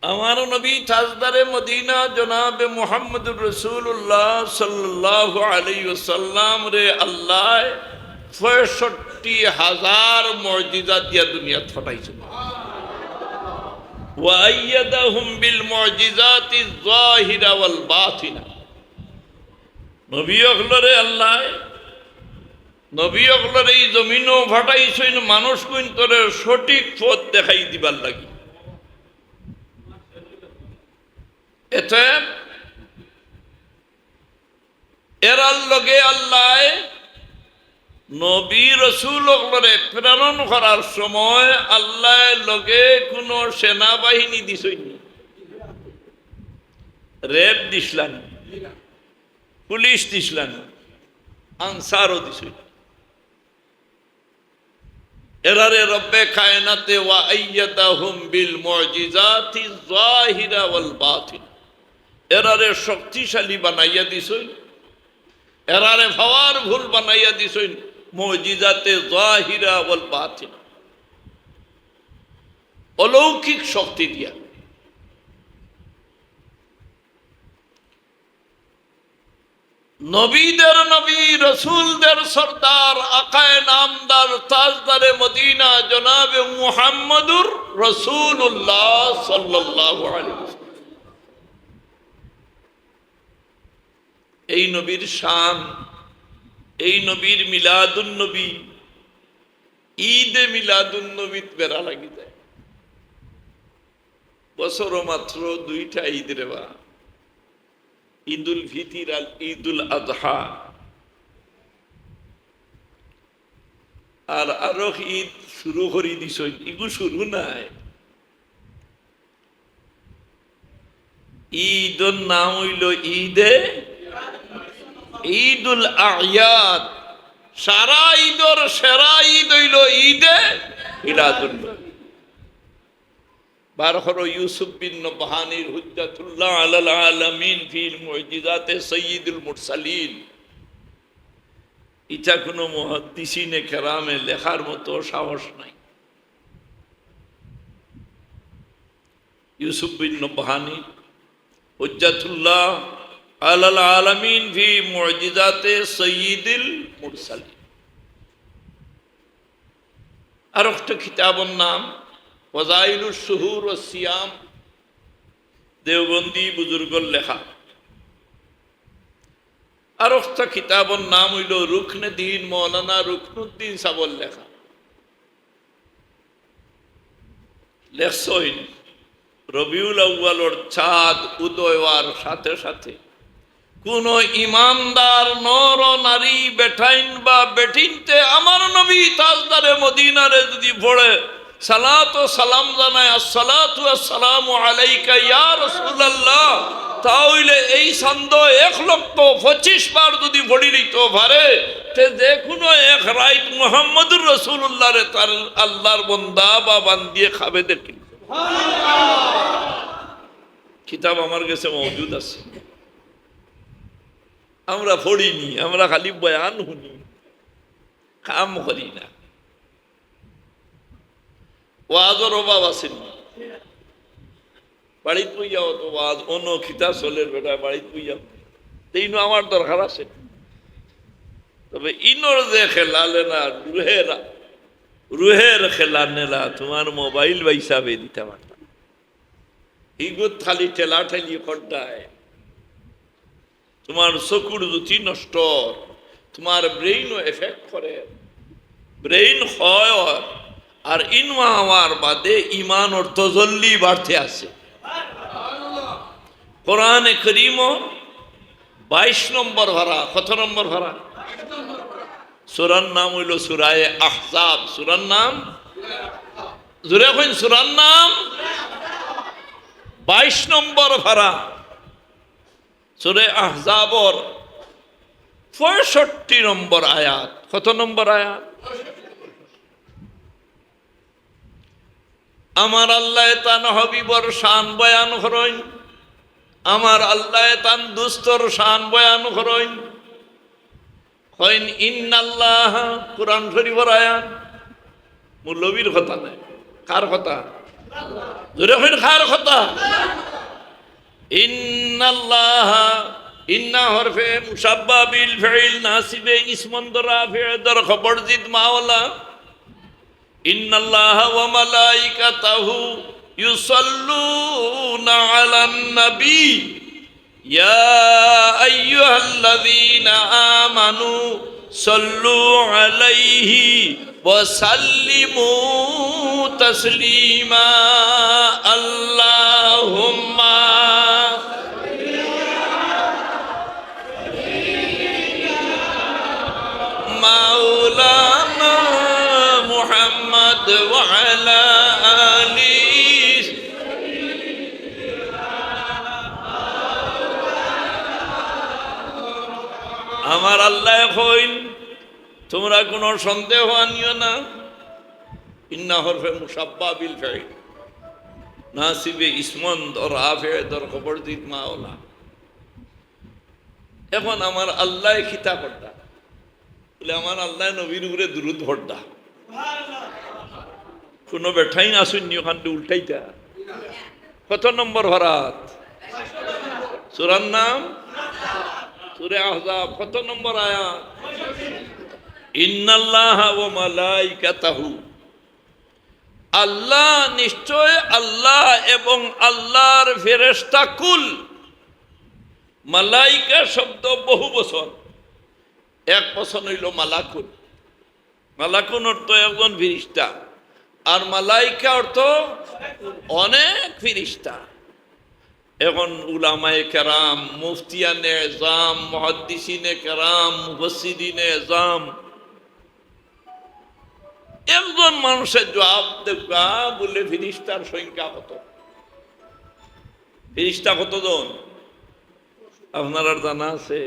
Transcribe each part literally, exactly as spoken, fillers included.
আমার নবী তাজদারে মদিনা জনাবে মুহাম্মদুর রাসূলুল্লাহ সাল্লাল্লাহু আলাইহি ওয়াসাল্লামরে আল্লায় পঁয়ষট্টি হাজার মুজিজা দিয়া দুনিয়াত পাঠাইছইন। ওয়া আইয়াদাহুম বিল মুজিজাতি যাহিরা ওয়াল বাতিনা। নবী অকলরে আল্লায়, নবী অকলরে ই জমিনো পাঠাইছইন মানুষগুইনতরে সঠিক পথ দেখাই দিবার লাগি। এতে এরার লগে আল্লায় নবী রসুল অকলরে প্রেরণ করার সময় আল্লায় লগে কুনু সেনাবাহিনী দিছইন নি, র‍্যাব দিছলা নি, পুলিশ দিছলা নি, আনসারও দিছইন। এরারে রব্বে কায়নাতে ওয়া আইয়াদাহুম বিল মুজিজাতি যাহিরা ওয়াল বাতিনা। এরারে শক্তিশালী বানাইয়া দিছইন, এরারে পাওয়ারফুল বানাইয়া দিছইন মুজিজাতে যাহিরা ওয়াল বাতিনা, অলৌকিক শক্তি দিয়া। নবীদের নবী, রসুলদের সর্দার, আকায়ে নামদার, তাজদারে মদিনা, জনাবে মুহাম্মদুর রাসূলুল্লাহ সাল্লাল্লাহু আলাইহি ওয়াসাল্লাম। এই নবীর শান, এই নবীর মিলাদুন নবী, ঈদে মিলাদুন নবীত বেড়া লাগি যায়। বছরো মাত্র দুইটা ঈদ রে বা, ঈদুল ফিতির আর ঈদুল আজহা। আর আরো ঈদ শুরু করি দিছইন, ইগু শুরু নায়। ঈদর নাম অইলো ঈদে, ঈদুল আয়াদ। সারা ঈদর সেরা ঈদ অইলো ঈদে মিলাদুন নবী। বার করো ইউসুফ বিন নবহানীর হুজ্জাতুল্লাহ আলাল আলামিন ফি মুজিজাতে সাইয়্যিদুল মুরসালিন। ইটা কুনু মুহাদ্দিসিনে কেরামে লেখার মতো সাহস নাই। ইউসুফ বিন নবহানী, হুজ্জাতুল্লাহ আলাল আলামিন ফি মুজিজাতে সাইয়্যিদুল মুরসালিন। আর একটা কিতাবর নাম ফাজাইলুশ শুহুর ওয়াস সিয়াম, দেওবন্দি বুজুর্গর লেখা। আর একটা কিতাবর নাম অইলো রুকনে দ্বীন, মৌলানা রুকনুদ্দিন সাবর লেখা। লেখছইন, রবিউল আউয়ালর চাঁদ উদয় অওয়ার সাথে সাথে কুনু ইমানদার নর নারী বেটাইন বা বেটিন্তে আমার নবী তাজদারে মদিনারে যুদি পড়ে, সালাত ও সালাম জানায়, "আসসালাতু আসসালামু আলাইকা ইয়া রাসূলুল্লাহ", তা অইলে এই চান্দো এক লক্ষ পঁচিশ বার যুদি পড়ি লইতো পারে, তে যে কুনু এক রাইত মুহাম্মদুর রাসূলুল্লাহরে তার আল্লাহর বন্দা বা বান্দিয়ে খাবে দেখি। কিতাব আমার গেছে মওজুদ আছে, আমরা পড়িনি, আমরা খালি বয়ান হুনি, কাম করি না। ওয়াজর অভাব আছে নি? বাড়িত বইয়া অত ওয়াজ, অন্য কিতা চলের বেটা, বাড়িত বইয়া। তে ইনো আমার দরকার আছে। তবে ইনোর যে খেলা লেনা, রুহের, রুহের খেলা নেলা, তুমার মোবাইল বা হিসাবে দিতা পারতা। হিগুত খালি ঠেলাঠেলি করতায়। তুমার চকুর জুতি নষ্ট, তুমার ব্রেইনও এফেক্ট করে, ব্রেইন ক্ষয় অর, আর ইনওয়া অওয়ার বাদে ইমানর তজল্লি বাড়তে আছে। কোরআনে করিমও বাইশ নম্বর পারা, কত নম্বর পারা? সূরার নাম অইলো সূরায়ে আহজাব। সূরার নাম? জোরে কইন, সূরার নাম? বাইশ নম্বর পারা। সূরা আহজাবর পঁয়ষট্টি নম্বর আয়াত। কত নম্বর আয়াত? আমার আল্লায় তান হাবিবর শান বয়ান করইন, আমার আল্লায় তান দুস্তর শান বয়ান করইন। কইন, "ইন্নাল্লাহ", কোরআন শরীফর আয়াত, মৌলবীর কথা নায়। কার কথা? জোরে কইন, কার কথা? ইন্নাল্লাহা, ইন্না হরফে মুশাব্বা বিল ফিল নাসিবে ইসমন দর রাফিয়ে দর খবর জিদ মাওলা। ইন্নাল্লাহা ওয়া মালাইকাতাহু ইউসাল্লুনা আলান নবী। يا أيها الذين آمنوا صلوا عليه وسلموا تسليما. اللهم مولانا محمد وعلى آله. আমার আল্লায় কইন, তুমরা কুনু সন্দেহ আনিও না। ইন্না হরফে মুশাব্বা বিল ফিল, নাসিবে ইসমন দর রাফিয়ে দর খবর জিদ মাওলা। এখন আমার আল্লায় কিতা করতা? বলে, আমার আল্লায় নবীর উপরে দুরুদ পড়তা। কুনু বেটাইন আছইন নি অখানদি উল্টাইতা? কত নম্বর পারাত? সূরার নাম? সূরা আহজাব। কত নম্বর আয়াত? ইন্নাল্লাহা ওয়া মালাইকাতাহু। আল্লাহ, নিশ্চয় আল্লাহ এবং আল্লাহর ফেরেশতা কুল। মালাইকা শব্দ বহু বচন, এক বচন অইলো মালাকুন। মালাকুন অর্থ একজন ফিরিশতা, আর মালাইকা অর্থ অনেক ফিরিশতা। এখন উলামায়ে কেরাম, মুফতিয়ানে এজাম, মুহাদ্দিসিনে কেরাম, মুফাসসিরিনে এজাম, একজন মানুষে জুয়াব দেউক্কা, বলে, ফিরিশতার সংখ্যা কত? ফিরিশতা কতজন? আপনারার জানা আছে?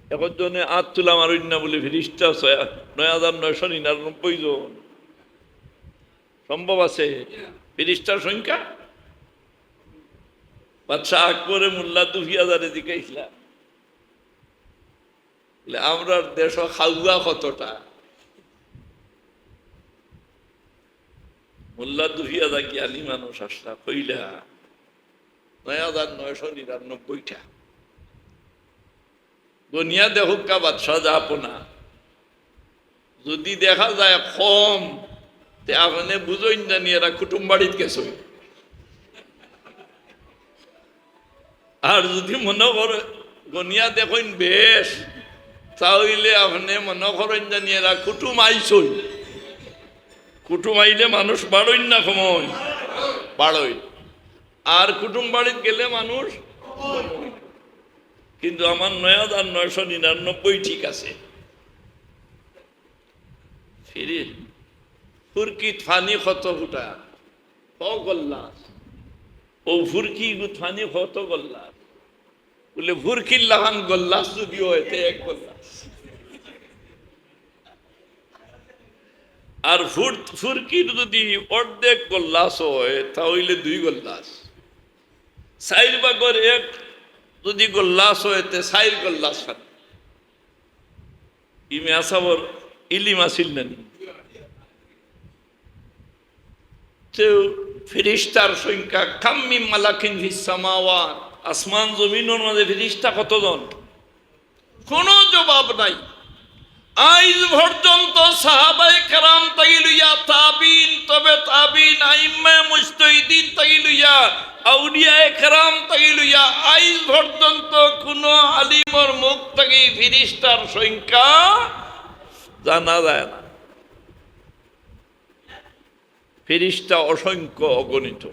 একজনে আত তুলা মারইন না বলে ফিরিশতা ছয়, নয় হাজার নয়শো নিরানব্বই জন। সম্ভব আছে? ফিরিশতার সংখ্যা? বাদশাহ আকবরে মোল্লা দুফিয়াজারে জিকাইছলা, বলে, আমরার দেশো খাওয়া কতটা? মোল্লা দুফিয়াজা জ্ঞানী মানুষ আছলা, কইলা, নয় হাজার নয়শো নিরানব্বইটা। গনিয়া দেখউক্কা বাদশাহ জাহাপনা। যুদি দেখা যায় কম, তে আপনে বুঝইন জানি এরা কুটুম বাড়িত গেছইন। আর যুদি মনো করে গনিয়া দেখইন বেশ, তা অইলে আপনে মনো করইন জানি এরা কুটুম আইছইন। কুটুম আইলে মানুষ বাড়ইন না কমইন? বাড়ইন। আর কুটুম বাড়িত গেলে মানুষ কমইন। কিন্তু আমার নয় হাজার নয়শো নিরানব্বই ঠিক আছে। ফিরি ফুরকিত ফানি কত ফুটা? ক গল্লাস। অউ ফুরকিগুত ফানি কত গল্লাস? বলে, ফুরকির লাখান গল্লাস যুদি অয়, তে এক গল্লাস। আর ফুর-, ফুরকির যুদি অর্ধেক গল্লাস অয়, তা অইলে দুই গল্লাস। চাইর ভাগর এক যুদি গল্লাস অয়, তে চাইর গল্লাস ফানি। ই মেসাবর ইলিম আছিল না নি? তে ফিরিশতার সংখ্যা, কাম মিন মালাকিন ফিস সামাওয়াত, আসমান জমিনর মাঝে ফিরিশতা কতজন? কোনো জবাব নাই। আইজ পর্যন্ত সাহাবায়ে কেরাম থাকি লইয়া তাবিন, তবে তাবিন, আইম্মায়ে মুজতাহিদিন থাকি লইয়া, আউলিয়ায়ে কেরাম থাকি লইয়া, আইজ পর্যন্ত কোনো আলিমর মুখ থাকি ফিরিশতার সংখ্যা জানা যায় না। ফিরিশতা অসংখ্য অগণিত।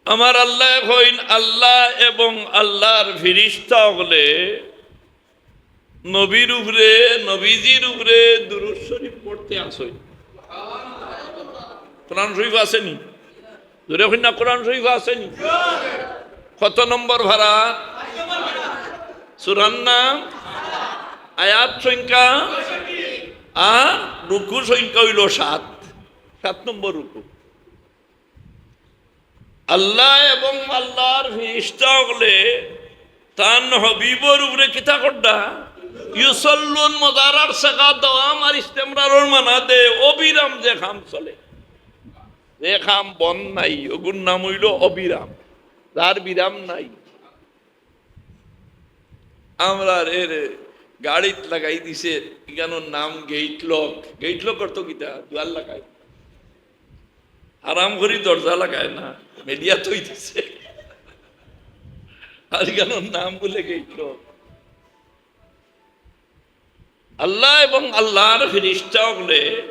আমার আল্লায় কইন, আল্লাহ এবং আল্লাহর ফিরিশতা অকলে নবীর উপরে, নবীজির উপরে দুরূদ শরীফ পড়তে আছইন। কোরআন শরীফ আছে নি? জোরে কইন না, কোরআন শরীফ আছে নি? কত নম্বর পারা? সূরার নাম? আয়াত সংখ্যা? আর রুকু সংখ্যা অইলো সাত। সাত নম্বর রুকু। আল্লাহ এবং আল্লাহর ফিরিশতা অকলে তান হাবিবর উপরে কিতা কররা? ইউসাল্লুন, মুদারার সিগা দাওয়াম আর ইস্তেমরারর মানা দে, অবিরাম যে কাম চলে। যে কাম বন্ধ নাই, ওগুর নাম অইলো অবিরাম, যার বিরাম নাই। আমরার এরে গাড়িত লাগাই দিছে, ইখানোর নাম gate lock। Gate lock অর্থ কিতা? দুয়ার লাগায়। হারাম করি দরজা লাগায় না, মেডিয়া থই দিছে। আর ইখানোর নাম বুলে gate lock। আল্লাহ এবং আল্লাহর ফিরিস্তা অকলে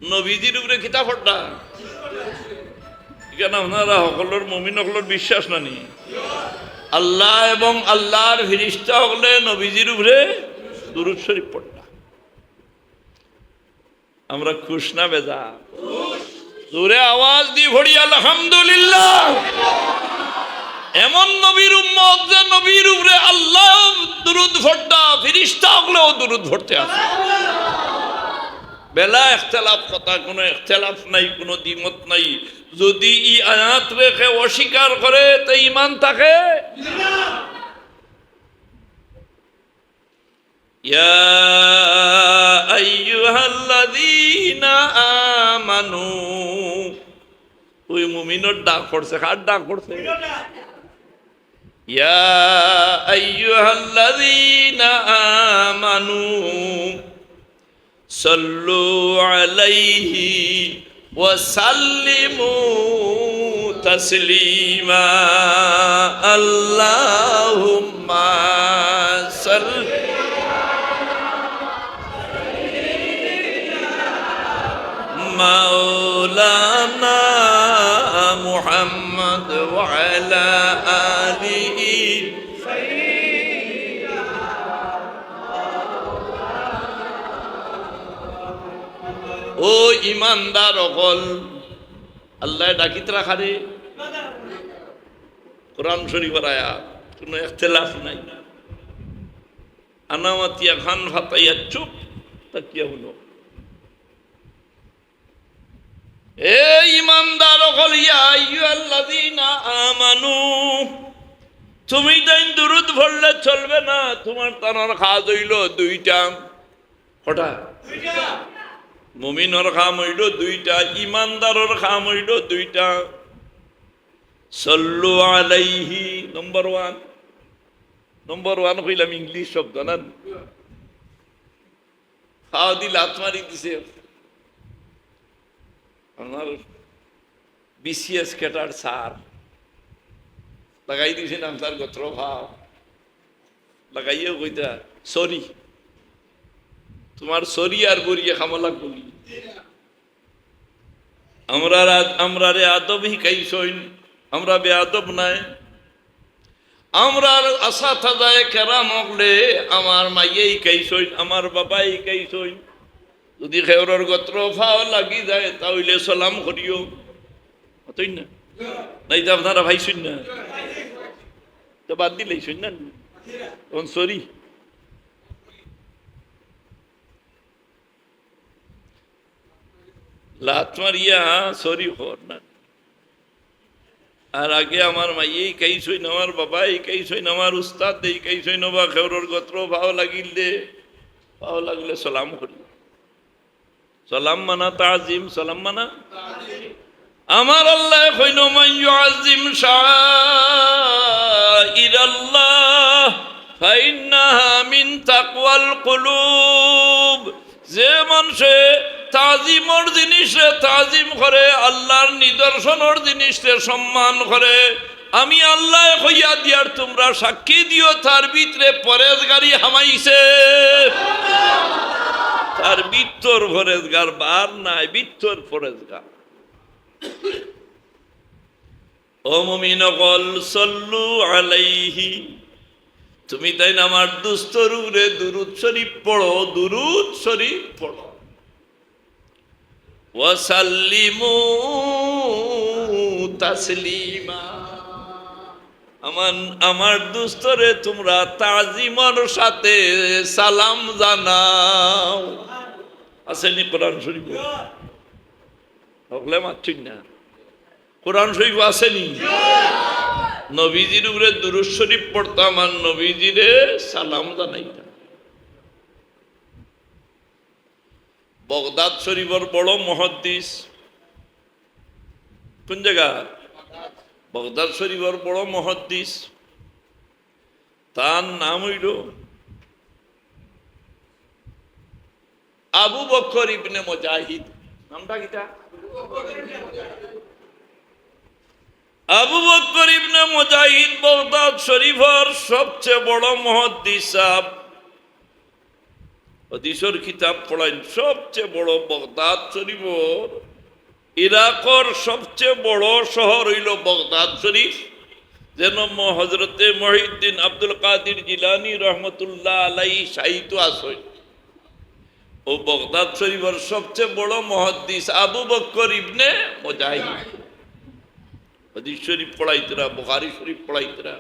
নবীজির উপরে কিতা পড়তা? ইখান আপনারা হকলর, মুমিন অকলর বিশ্বাস না নি? আল্লাহ এবং আল্লাহর ফিরিস্তা অকলে নবীজির উপরে দুরূদ শরীফ পড়তা। আমরা খুশ না বেজার? জোরে আওয়াজ দি পড়ি আলহামদুলিল্লাহ। এমন নবীর উম্মত যে নবীর উপরে আল্লাহ দুরূদ পড়তা, ফিরিস্তা অকলেও দুরূদ পড়তে আছে। বেলা ইখতিলাফ কথা, কোনো ইখতিলাফ নাই, কোনো দ্বিমত নাই। যদি ই আয়াতরে কেউ অস্বীকার করে, তে ইমান থাকে। ইয়া আইয়ুহাল্লাযীনা আমানু। ওই মুমিনর ডাক পড়ছে, কার ডাক পড়ছে? ইয়া আইয়ুহাল্লাযীনা আমানু সাল্লু আলাইহি ওয়া সাল্লিমু তাসলিমা। আল্লাহুম্মা সাল্লি মাওলানা মুহাম্মদ ওয়া আলা আলিহি। ও ইমানদার অকল, আল্লায় ডাকিতরা কারে? কোরআন শরীফর আয়াত, কোনো ইখতিলাফ নাই। আনামাতিয়া কান ফাতাইয়া চুপ থাকিয়া হুনো। এ ইমানদার অকল, ইয়া আইয়ুহাল্লাযীনা আমানু, তুমি তাইন দুরূদ পড়লে চলবে না, তুমার তানর কাজ অইলো দুইটা। কটা? মুমিনর কাম অইলো দুইটা, ইমানদারর কাম অইলো দুইটা। সাল্লু আলাইহি, number one। Number one কইলাম ইংলিশ শব্দ না? ফাও দি লাত মারি দিছে। আমার বিসিএস ক্যাডার স্যার লাগাই দিছে না তার গত্র ফাও। লাগাইয়াও কইতা, "সরি।" তুমার সরি আর বরিয়ে খামলা করি। আমরার আদ-, আমরারে আদব হিকাইছইন, আমরা বেয়াদব নায়। আমরার আসাতাজায়ে কেরাম অকলে, আমার মাইয়ে হিকাইছইন, আমার বাবায় হিকাইছইন, যুদি কেউরর গত্র ফাও লাগি যায়, তা অইলে সালাম করিও। অতই না? নাই তো আপনারা পাইছইন না? তো বাদ দিলাইছইন না? অখন সরি। লাত মারিয়া সরি কর না। আর আগে আমার মাইয়ে হিকাইছইন, আমার বাবায় হিকাইছইন, আমার উস্তাদে হিকাইছইন, বা কেউরর গত্র ফাও লাগিলে, ফাও লাগিলে সালাম করি। সালাম মানা তাজিম, সালাম মানা। আমার আল্লায় কইন, "মান ইউআজ্জিম শাআইরাল্লাহ ফাইন্নাহা মিন তাকওয়াল কুলুব।" যে মানষে তাজিমর জিনিসরে তাজিম করে, আল্লাহর নিদর্শনর জিনিসরে সম্মান করে, আমি আল্লায় কইয়া দিয়ার তুমরা সাক্ষী দিও, তার ভিতরে পরেজগারি হামাইছে। তার ভিতর পরেজগার, বার নায়, ভিতর পরেজগার। ও মুমিন অকল, সল্লু আলাইহি, তুমি তাইন আমার দুস্তর উপরে দুরূদ শরীফ পড়ো, দুরূদ শরীফ পড়ো। ওয়াসাল্লিমু তাসলিমা। আমার, আমার দুস্তরে তুমরা তাজিমর সাথে সালাম জানাও। আছে নি কোরআন শরীফো? হকলে মাতছইন না। কোরআন শরীফো আছে নি? নবীজির উপরে দুরূদ শরীফ পড়তাম আর নবীজিরে সালাম জানাইতাম। বগদাদ শরীফর বড় মুহাদ্দিস, কোন জাগা? বগদাদ শরীফর বড় মুহাদ্দিস। তার নাম অইলো আবু বকর ইবনে মুজাহিদ। নামটা কিতা? আবু বকর ইবনে মুজাহিদ বগদাদ শরীফর সবচেয়ে বড় মুহাদ্দিস সাব। হাদিসর কিতাব পড়াইন, সবচেয়ে বড় বগদাদ শরীফর, ইরাকর সবচেয়ে বড় শহর অইলো বগদাদ শরীফ, যেন ম-, হযরতে মহিউদ্দিন আব্দুল কাদির জিলানী রহমতুল্লাহ আলাইহি শায়িত আছইন। অউ বগদাদ শরীফর সবচেয়ে বড় মুহাদ্দিস আবু বকর ইবনে মুজাহিদ। হাদিস শরীফ পড়াইতরা, বুখারী শরীফ পড়াইতরা,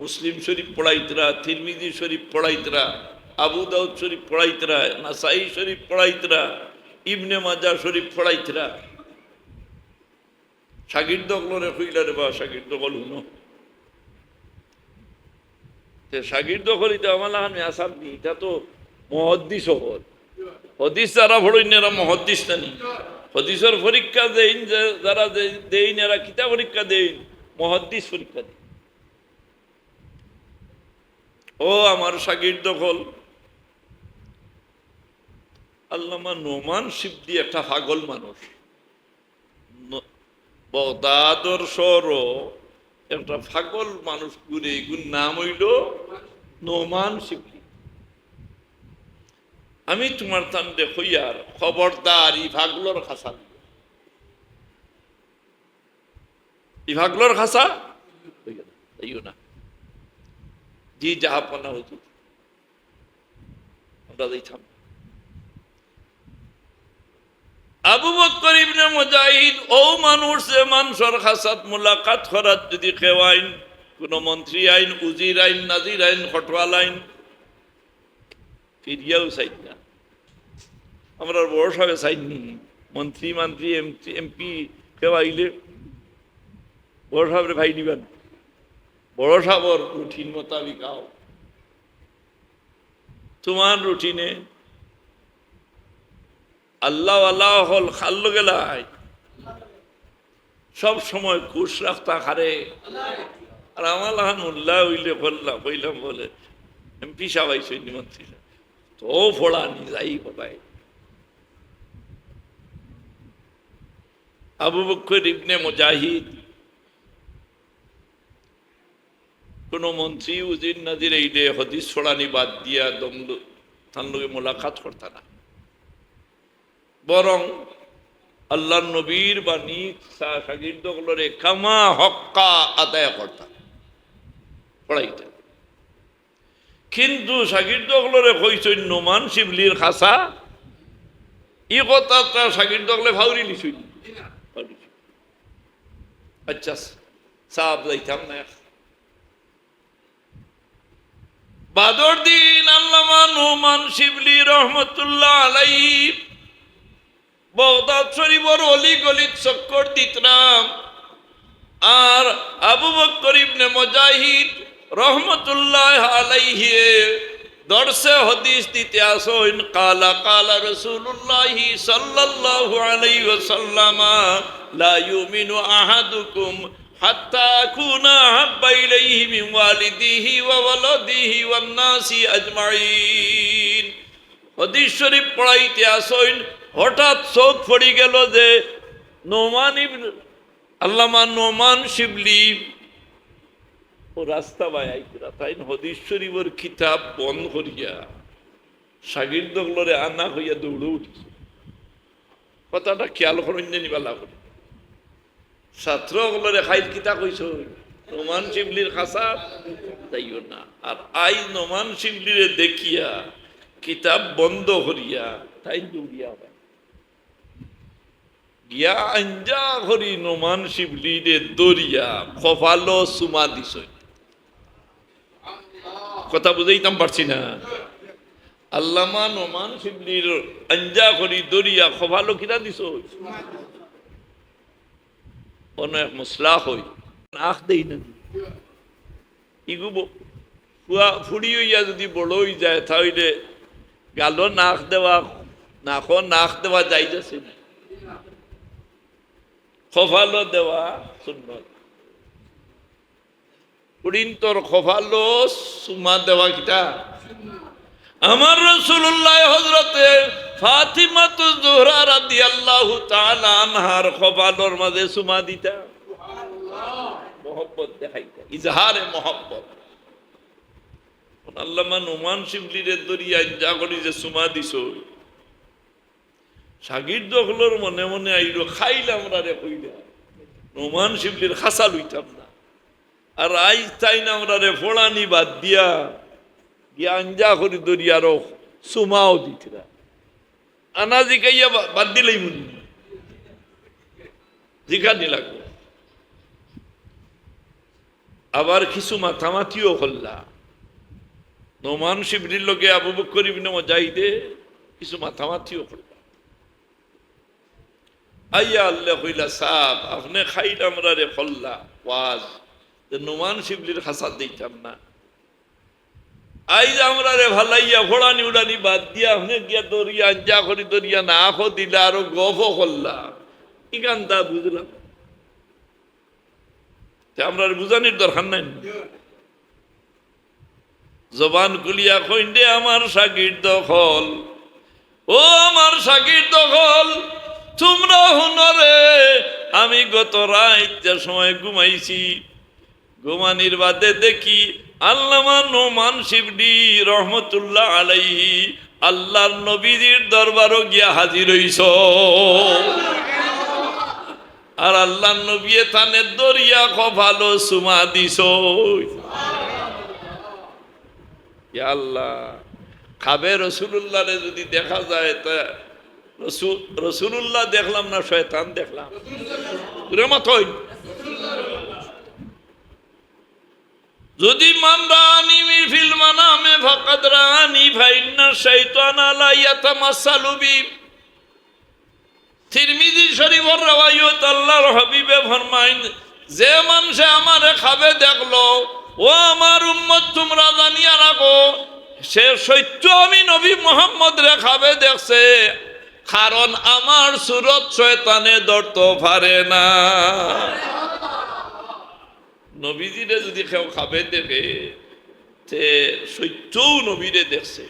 মুসলিম শরীফ পড়াইতরা, তিরমিজি শরীফ পড়াইতরা, আবু দাউদ শরীফ পড়াইতরা, নাসাই শরীফ পড়াইতরা, ইবনে মাজাহ শরীফ পড়াইতরা। শাগির্দ অকলরে কইলা, "রে বা, শাগির্দ অকল হুনো।" তে শাগির্দ অকল ইতা আমার লাখান মেয়াসাব নি, ইতা তো মুহাদ্দিস অকল। হাদিস যারা পড়ইন এরা মুহাদ্দিস নানি? হাদিসর পরীক্ষা দেইন যে, যারা দে-, দেইন এরা কিতা পরীক্ষা দেইন? মুহাদ্দিস পরীক্ষা দেইন। ও আমার শাগির্দ অকল, আল্লামা নোমান শিবলি একটা পাগল মানুষ। ন-, বগদাদর শহরো একটা পাগল মানুষ ঘুরে, ইগুর নাম অইলো নোমান শিবলি। আমি তুমার তানরে কইয়ার, খবরদার, ই পাগলর খাছা, ই পাগলর খাছা যাইও না। জি, জাহাপনা হুজুর, আমরা যাইতাম। আবু বকর ইবনে মুজাহিদ অউ মানুষ যে মানষর খাছাত মুলাকাত করাত যুদি কেউ আইন, কুনু মন্ত্রী আইন, উজির আইন, নাজির আইন, কটওয়াল আইন, ফিরিয়াও চাইন না। আমরার বড় সাবে চাইননি, মন্ত্রী, মান্ত্রী, এমপি, এমপি কেউ আইলে বড় সাবরে ভাই নিবা না। বড় সাবর রুটিন মোতাবিক আও। তুমার রুটিনে আল্লাহওয়ালা অকল কার লগে লাই? সব সময় খুশ রাখতা কারে। আর আমার লাখান উল্লা অইলে কইলা, কইলাম বলে, "এমপি সাব আইছইন নি, মন্ত্রী সাব?" তো পড়া নি যাই বাবাই। আবু বকর ইবনে মুজাহিদ কুনু মন্ত্রী, উজির, নাজির এইলে হাদিস পড়ানি বাদ দিয়া দম ল-, তান লগে মোলাকাত করতা না। বরং আল্লাহর নবীর বাণী ছা-, শাগির্দ অকলরে কামা হক্কা আদায় করতা, পড়াইতা। কিন্তু শাগির্দ অকলরে কইছইন নোমান শিবলির খাছা, ই কথাটা শাগির্দ অকলে ফাউরি লিছইন। আচ্ছা, সাব যাইতাম না। বাদর দিন আল্লামা নোমান শিবলি রহমতুল্লাহ আলাইহি বগদাদ শরীফর অলি গলিত চক্কর দিতরাম। আর আবু বকর ইবনে মুজাহিদ রহমতুল্লাহ আলাইহি দরসে হাদিস দিতে আসইন। قال قال رسول الله صلى الله عليه وسلم لا يؤمن أحدكم حتى أكون أحب إليه من والده وولده والناس أجمعين। হাদিস শরীফ পড়াইতে আসইন, হঠাৎ চউখ পড়ি গেল যে নোমান ইবনে, আল্লামা নোমান শিবলি অউ রাস্তা বায় আইতরা। তাইন হাদিস শরীফর কিতাব বন্ধ করিয়া শাগির্দ অকলরে আনা কইয়া দৌড়ো উঠিছে। কথাটা খেয়াল করইন নি ভালা করি। ছাত্র অকলরে কাইল কিতা কইছইন? নোমান শিবলির খাছাত যাইও না। আর আইজ নোমান শিবলিরে দেখিয়া, কিতাব বন্ধ করিয়া, তাইন দৌড়িয়া আবার গিয়া আঞ্জা করি নোমান শিবলিরে ধরিয়া কপালো চুমা দিছইন। কথা বুঝাইতাম পারছি না? আল্লামা নোমান শিবলির আঞ্জা করি ধরিয়া কপালো কিতা দিছইন? অনো এক মসলা কই, নাক দেই না। ইগু ব-, ফুয়া-, ফুড়ি অইয়া যুদি বড় অই যায়, তা অইলে গালো নাক দেওয়া, নাকো নাক দেওয়া জায়েজ আছে না? কপালো দেওয়া সুন্নত। পুড়িন্তর কপালো চুমা দেওয়া কিতা? আমার রাসূলুল্লাহ হযরতে ফাতিমাতু জোহরা রাদিয়াল্লাহু তাআলা আনহার কপালর মাঝে চুমা দিতা, মহব্বত দেখাইতা, ইজহারে মহব্বত। আল্লামা নোমান শিবলিরে ধরি আঞ্জা করি যে চুমা দিছইন, শাগির্দ অকলর মনে মনে আইলো, "খাইল আমরারে কইলা, নোমান শিবলির খাসা লইতাম না, আর আইজ তাইন আমরারে ফড়ানি বাদ দিয়া গিয়া আঞ্জা করি ধরি আরো চুমাও দিতরা।" আনা জিকাইয়া বা-, বাদ দিলেই মনে জিকানি লাগবো। আবার কিছু মাতামাতিও করলা। নোমান শিবলির লগে আবু বকর ইবনে মুজাহিদে কিছু মাতামাতিও করলা। আইয়া আল্লাহ কইলা, "সাব, আপনে খাইল আমরারে করলা ওয়াজ, যে নোমান শিবলির খাসা দিতাম না। আইজ আমরারে ফালাইয়া ফড়ানি উড়ানি বাদ দিয়া আপনে গিয়া ধরিয়া আঞ্জা করি ধরিয়া না আখো দিলা, আরো গফও করলা। ইখানতা বুঝলাম।" তে আমরারে বুঝানির দরকার নাই নি? জবান খুলিয়া কইন রে আমার শাগির্দ অকল, ও আমার শাগির্দ অকল, তুমরা হুনো রে, আমি গত রাইত যে সময় ঘুমাইছি, ঘুমানির বাদে দেখি আল্লামা নোমান শিবলি রহমতুল্লাহ আলাইহি আল্লাহর নবীজির দরবারো গিয়া হাজির অইছইন। আর আল্লাহর নবীয়ে তানে ধরিয়া কপালো চুমা দিছইন। ইয়া আল্লাহ, খাবে রসুলুল্লাহরে যদি দেখা যায়, তা রসু-, রসুলুল্লাহ দেখলাম না, শয়তান দেখলাম? জোরে মাতইন। যদি মান রাআনি ফিল মানামে ফাকাদ রাআনি ফাইন্না শাইতানা লা ইয়াতামাসসালু বি। তিরমিজি শরীফর রেওয়ায়ত, আল্লাহর হাবিবে ফরমাইন, যে মানষে আমারে খাবে দেখলো, ও আমার উম্মত, তুমরা জানিয়া রাখো, সে সত্য আমি নবী মুহাম্মদরে খাবে দেখছে, কারণ আমার সুরত শয়তানে ধরতো পারে না। নবীজিরে যদি কেউ খাবে দেখে, তে সত্যও নবীরে দেখছে।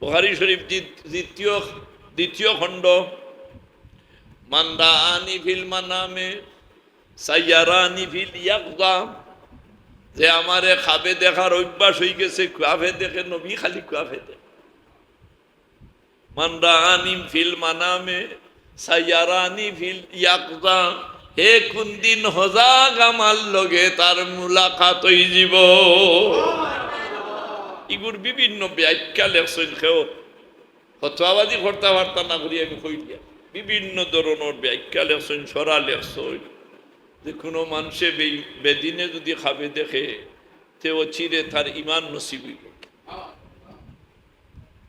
বুখারী শরীফ দ্বি-, দ্বিতীয়, দ্বিতীয় খণ্ড, মান রাআনি ফিল মানামে সাইয়ারানি ফিল ইয়াকজা, যে আমারে খাবে দেখার অভ্যাস অইগেছে, খুয়াবে দেখে, নবী খালি খুয়াবে দেখে। মান রাআনি ফিল মানামে সাইয়ারানি ফিল ইয়াকজা, হে কুন দিন হজাগ আমার লগে তার মুলাকাত অইযিবো। ইগুর বিভিন্ন ব্যাখ্যা লেখছইন কেউ। ফতোয়াবাজি করতা পারতা না করি আমি কইলিয়ার। বিভিন্ন ধরনর ব্যাখ্যা লেখছইন, সরা লেখছইন। যে কুনু মানষে বে-, বেদিনে যুদি খাবে দেখে, তে অচিরে তার ইমান নসিব অইবো।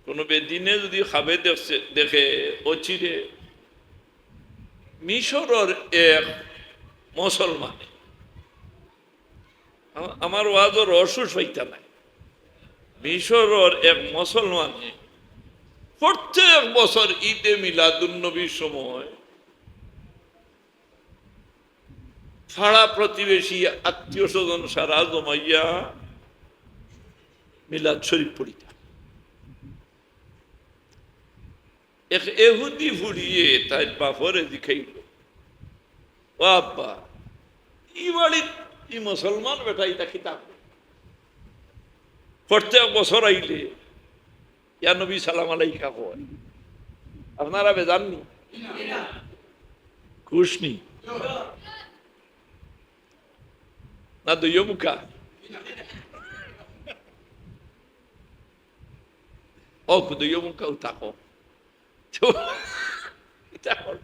কুনু বেদিনে যুদি খাবে দেখছে, দেখে, অচিরে মিশরর এক মুসলমানে, আমা-, আমার ওয়াজর রস উস পাইতা নায়, মিশরর এক মুসলমানে প্রত্যেক বছর ঈদে মিলাদুন্নবীর সময় পাড়া প্রতিবেশী, আত্মীয় স্বজন সারা জমাইয়া মিলাদ শরীফ পড়িতা। এক এহুদি ফুড়িয়ে তাইর বাপরে জিকাইল, "ও আব্বা, ই বাড়িত ই মুসলমান বেটা ইতা কিতা করে? প্রত্যেক বছর আইলে ইয়া নবী সালাম আলাইকা কয়, আপনারা বেজার নি? খুশ নি? না দইয় মুখা?" ও, দইয় মুখা উতা কও। তো, ইতা কর।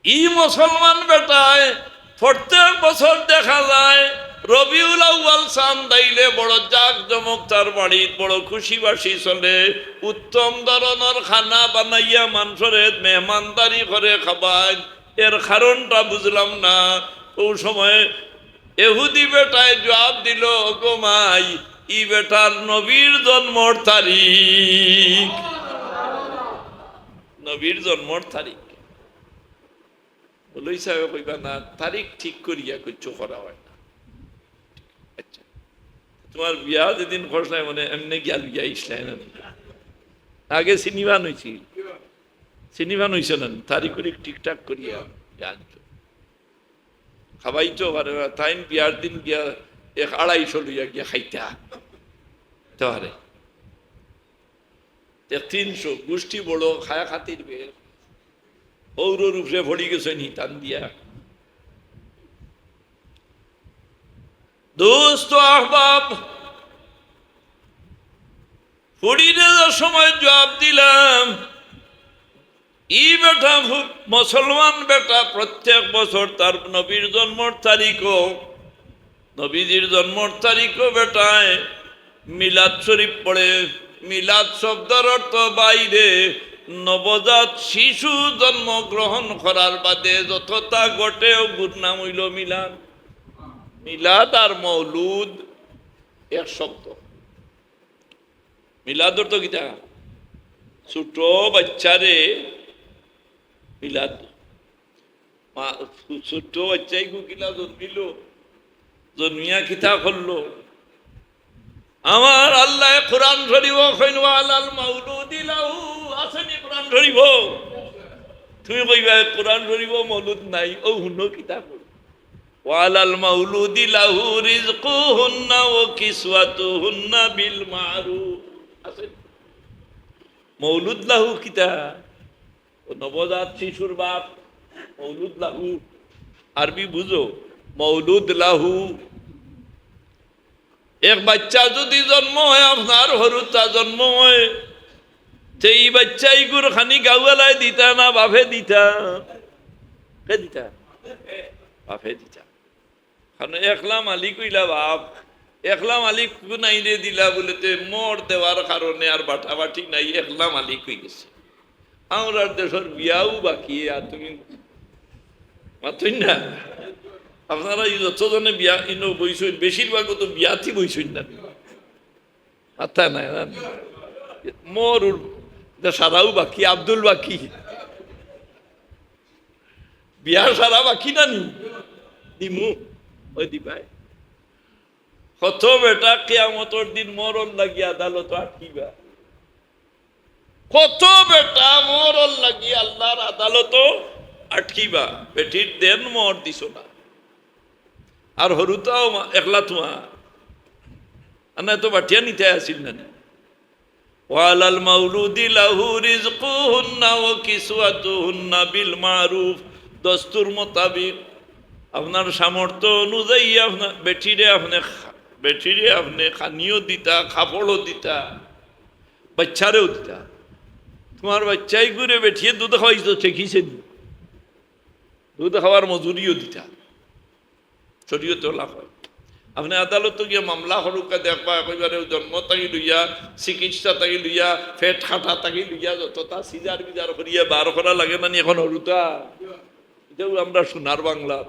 ই মুসলমান বেটায় প্রত্যেক বছর দেখা যায় রবিউল আউয়াল চান্দ আইলে বড় জাঁকজমক তার বাড়িত, বড় খুশি বাসি চলে, উত্তম ধরনর খানা বানাইয়া মানষরে মেহমানদারি করে খাবায়। এর কারণটা বুঝলাম না। অউ সময় এহুদি বেটায় জুয়াব দিল, "ওগো মাই, ই বেটার নবীর জন্মর তারিখ।" নবীর জন্মর তারিখ। মৌলভী সাহেব কইবা না, তারিখ ঠিক করিয়া কিচ্ছু করা হয় না। আচ্ছা, তোমার বিয়া যেদিন করছলায় মানে এমনে গিয়া লইয়া আইছলায় না? আগে চিনিবান অইছিল, চিনিবান অইছে না? তারিখ করি ঠিকঠাক করিয়া বিয়া দিত। খাবাইতো পারে না, তাইন বিয়ার দিন গিয়া এক আড়াইশো লইয়া গিয়া খাইতা। তো পারে। তে তিনশো, গুষ্টি বড়, খায়া খাতির বের। হউরর উপরে পড়ি গেছইন হিতান দিয়া। দোস্ত আহবাব, ফুড়িরে যে সময় জবাব দিলাম, ই বেটা ফু-, মুসলমান বেটা প্রত্যেক বছর তার নবীর জন্মর তারিখও, নবীজির জন্মর তারিখও বেটায় মিলাদ শরীফ পড়ে। মিলাদ শব্দর অর্থ বাইরে নবজাত শিশু জন্মগ্রহণ করার বাদে যততা ঘটে, অগুর নাম অইলো মিলাদ। মিলাদ আর মৌলুদ এক শব্দ। মিলাদ অর্থ কিতা? ছোট বাচ্চারে মিলাদ। মা, ছোট বাচ্চাইগু কিলা জন্মিলো, জন্মিয়া কিতা করলো? আমার আল্লায় কোরআন শরীফো কইন, "ওয়ালাল মাউলুদি লাহু", আছেনি কোরআন শরীফো? তুমি কইবায়, "কোরআন শরীফো মৌলুদ নাই", অউ হুনো কিতা কইন। "ওয়ালাল মাউলুদি লাহু রিজকুহুন্না ওয়া কিসওয়াতুহুন্না বিল মারুফ।" আছে? মৌলুদ লাহু কিতা? ও নবজাত শিশুর বাপ, মৌলুদ লাহু। আরবি বুঝো, মৌলুদ লাহু। এক বাচ্চা যুদি জন্ম অয়, আপনার হুরুতা জন্ম অয়, তে ই বাচ্চাইগুর খানি গাউআলায় দিতা না বাফে দিতা? কে দিতা? বাফে দিতা। কারণ একলা মালিক অইলা বাফ, একলা মালিক কুনাইরে দিলা বুলে তে মোহর দেওয়ার কারণে আর বাটাবাটি নাই, একলা মালিক অইগেছে। আমরার দেশর বিয়াও বাকি, আর তুমি মাতইন না। আপনারা ই যতজনে বিয়া ইনো বইছইন, বেশিরভাগউ তো বিয়াতি বইছইন না। মাতইন না, না। মোহরর সারাও বাকি, আব্দুল বাকি। বিয়ার সারা বাকি না নি? দিমু, ওই দিবায়। কত বেটা কিয়ামতর দিন মোহরর লাগি আদালতো আটকিবা। কত বেটা মোহরর লাগি আল্লার আদালতো আটকিবা। বেটির দেন মোহর দিছো না। আর হুরুতাও মা-, একলা তুমার। আর না তো বাটিয়া নিতে আসিল না নি। ওয়ালাল মাউলুদি লাহু রিজকুহুন্না ওয়া কিসওয়াতুহুন্না বিল মারুফ, দস্তুর মোতাবিক, আপনার সামর্থ্য অনুযায়ী আপনার বেটিরে আপনে খা-, বেটিরে আপনে খানিও দিতা, কাপড়ও দিতা, বাচ্চারেও দিতা। তুমার বাচ্চাইগুরে বেটিয়ে দুধ খাওয়াইতো, ঠেকিছে নি? দুধ খাওয়ার মজুরিও দিতা। শরীয়তে লাভ হয়। আপনে আদালতো গিয়া মামলা করউক্কা দেখবা, একেবারে জন্ম থাকি লইয়া, চিকিৎসা থাকি লইয়া, পেট কাটা থাকি লইয়া, যততা সিজার বিজার করিয়া বার করা লাগে না নি অখন হুরুতা? ইটাউ আমরা সোনার বাংলা।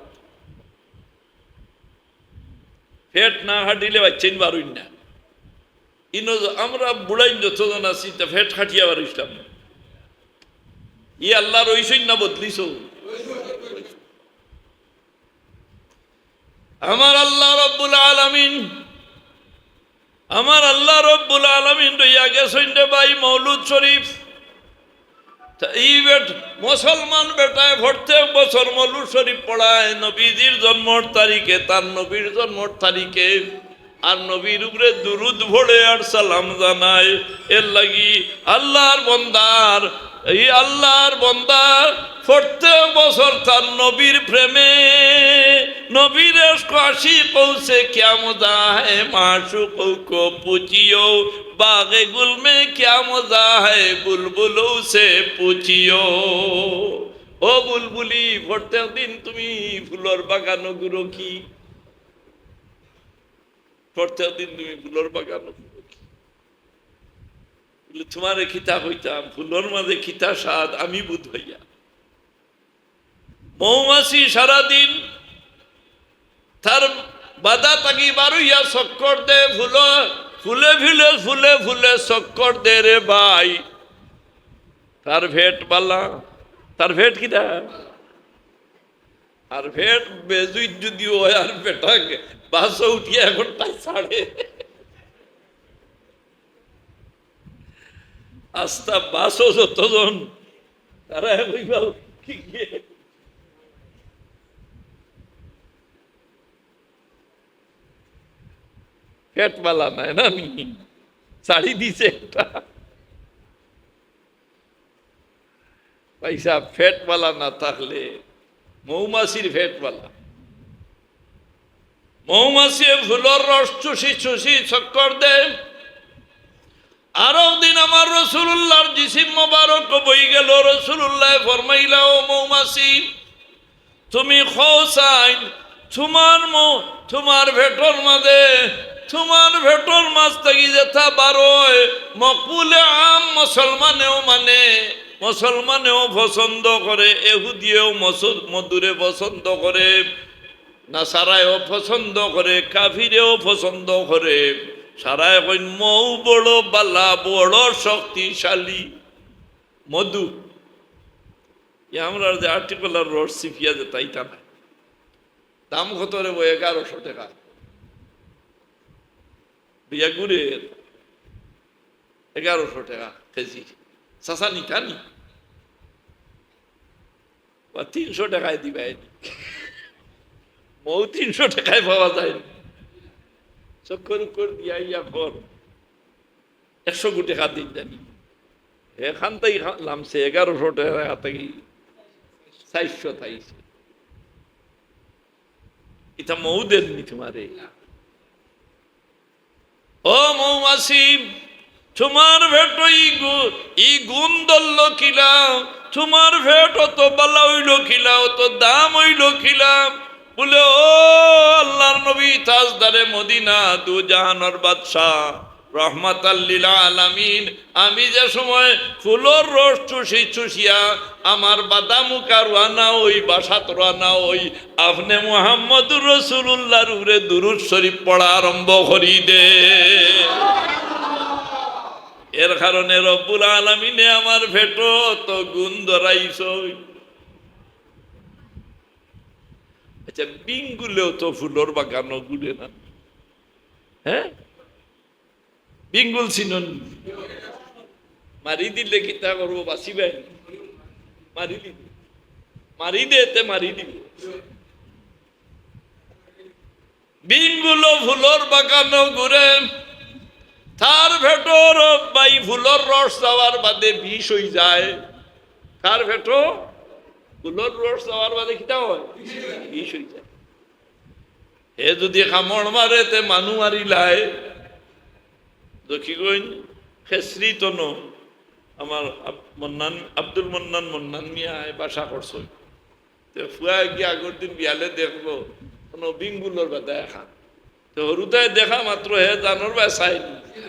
পেট না কাটিলে বাচ্চাইন বার অইন না। ইনো আমরা বুড়াইন যতজন আছি, তা পেট কাটিয়া বার অইছলাম না। ই আল্লার অইছইন না বদলিছো? আমার আল্লাহ রব্বুল আলামিন, আমার আল্লাহ রব্বুল আলামিন রইয়া গেছইন রে ভাই মৌলুদ শরীফ। তা ই বেট-, মুসলমান বেটায় প্রত্যেক বছর মৌলুদ শরীফ পড়ায়, নবীজির জন্মর তারিখে, তার নবীর জন্মর তারিখে, আর নবীর উপরে দুরুদ পড়ে আর সালাম জানায়। এর লাগি আল্লার বন্দার, ই আল্লার বন্দার প্রত্যেক বছর তার নবীর প্রেমে, নবীর ইশক আশিকও সে কিয়া মজা হ্যায়, মাশুকও কো পুছিও, বাগে গুল মে কিয়া মজা হ্যায়, বুলবুলও সে পুছিও। ও বুলবুলি, প্রত্যেক দিন তুমি ফুলর বাগানো ঘুরো কি? প্রত্যেক দিন তুমি ফুলর বাগানো ঘুরো কি? বুলে, তুমারে কিতা কইতাম, ফুলর মাঝে কিতা স্বাদ আমি বুঝ পাইয়া। মৌমাছি সারাদিন তার বাদা থাকি বারইয়া চক্কর দে, ফুল, ফুলে ফুলে, ফুলে ফুলে চক্কর দে রে ভাই। তার পেট বালা, তার পেট কিতা? আর পেট বেজুইত যদি অয় আর বেটা বাসো উঠিয়া এখন তাই ছাড়ে। আস্তা বাসো যতজন, তারা কইবা কি গিয়ে পেট বালা নাই না নি? ছাড়ি দিছে একটা। পয়সা পেট বালা না থাকলে মৌমাছির পেট বালা। মৌমাছিয়ে ফুলর রস চুষি চুষি চক্কর দেয়। আরক দিন আমার রসুলুল্লাহর জিসিম মোবারক বই গেল। রসুলুল্লাহ ফরমাইলা, "ও মৌমাছি, তুমি খোসাইন, তোমার মৌ-, তোমার পেটর মাঝে, তোমার পেটর মাঝ থাকি যেটা বারোয়, মকবুলে আম মুসলমানেও মানে, মুসলমানেও পছন্দ করে, এহুদিয়েও মস-, মধুরে পছন্দ করে, নাসারায়ও পছন্দ করে, কাফিরেও পছন্দ করে।" সারায় কইন, "মৌ বড় বালা, বড় শক্তিশালী মধু।" ই আমরার যে আটিকলার রস চিপিয়া যে তাইতা না, দাম কত রে বই? এগারোশো টেকা। বিয়া গুড়ের এগারোশো টেকা কেজি। চাচা নিতা নি? বা তিনশো টেকায় দিবায় নি। মৌ তিনশো টেকায় পাওয়া যায় নি। চক্কর উক্কর দিয়া ইয়া কর। একশো কোটি খাদির জানি। এখান তাই লামছে এগারোশো টেকা থাকি চারশো তাইছে। ইতা মৌ দেননি তোমারে? ও মৌমাছি, তোমার পেটো ই গু-, ই গুণ ধরলো কিলা? তোমার পেট অত বালা অইলো কিলা, অত দাম অইলো কিলা? বলে, "ও আল্লাহর নবী, তাজদারে মদিনা, দু জাহানর বাদশা, রহমাতাল লিল আলামিন, আমি যে সময় ফুলর রস চুষি চুষিয়া আমার বাদামুকা রওয়ানা অই, বাসাত রওয়ানা অই, আপনে মুহাম্মদুর রাসূলুল্লাহর উপরে দুরূদ শরীফ পড়া আরম্ভ করি দে। এর কারণে রব্বুল আলামিনে আমার পেটো তো গুণ ধরাইছইন।" আচ্ছা, বিঙ্গুলেও তো ফুলর বাগানো ঘুরে না, হ্যাঁ? বিঙ্গুল চিনইন? মারি দিলে কিতা করবো, বাঁচিবায় নি? মারি দিবো, মারি দে, তে মারি দিবো। বিঙ্গুলো ফুলর বাগানো ঘুরে, তার পেটর বাই ফুলর রস যাওয়ার বাদে বিষ অই যায়। তার পেটো ফুলর রস যাওয়ার বাদে কিতা অয়? বিষ অই যায়। হে যদি কামড় মারে, তে মানু মারিলায়। দক্ষিগঞ্জ খেসরি তনো আমার আব-, মন্নান, আব্দুল মন্নান, মন্নান মিয়ায় বাসা করছইন। তে ফুয়া গিয়া আগর দিন বিয়ালে দেখলো, কোনো বিঙ্গুলর বাদা এখান। তে হরুতায় দেখা মাত্র হে জানর বায় চাইনি।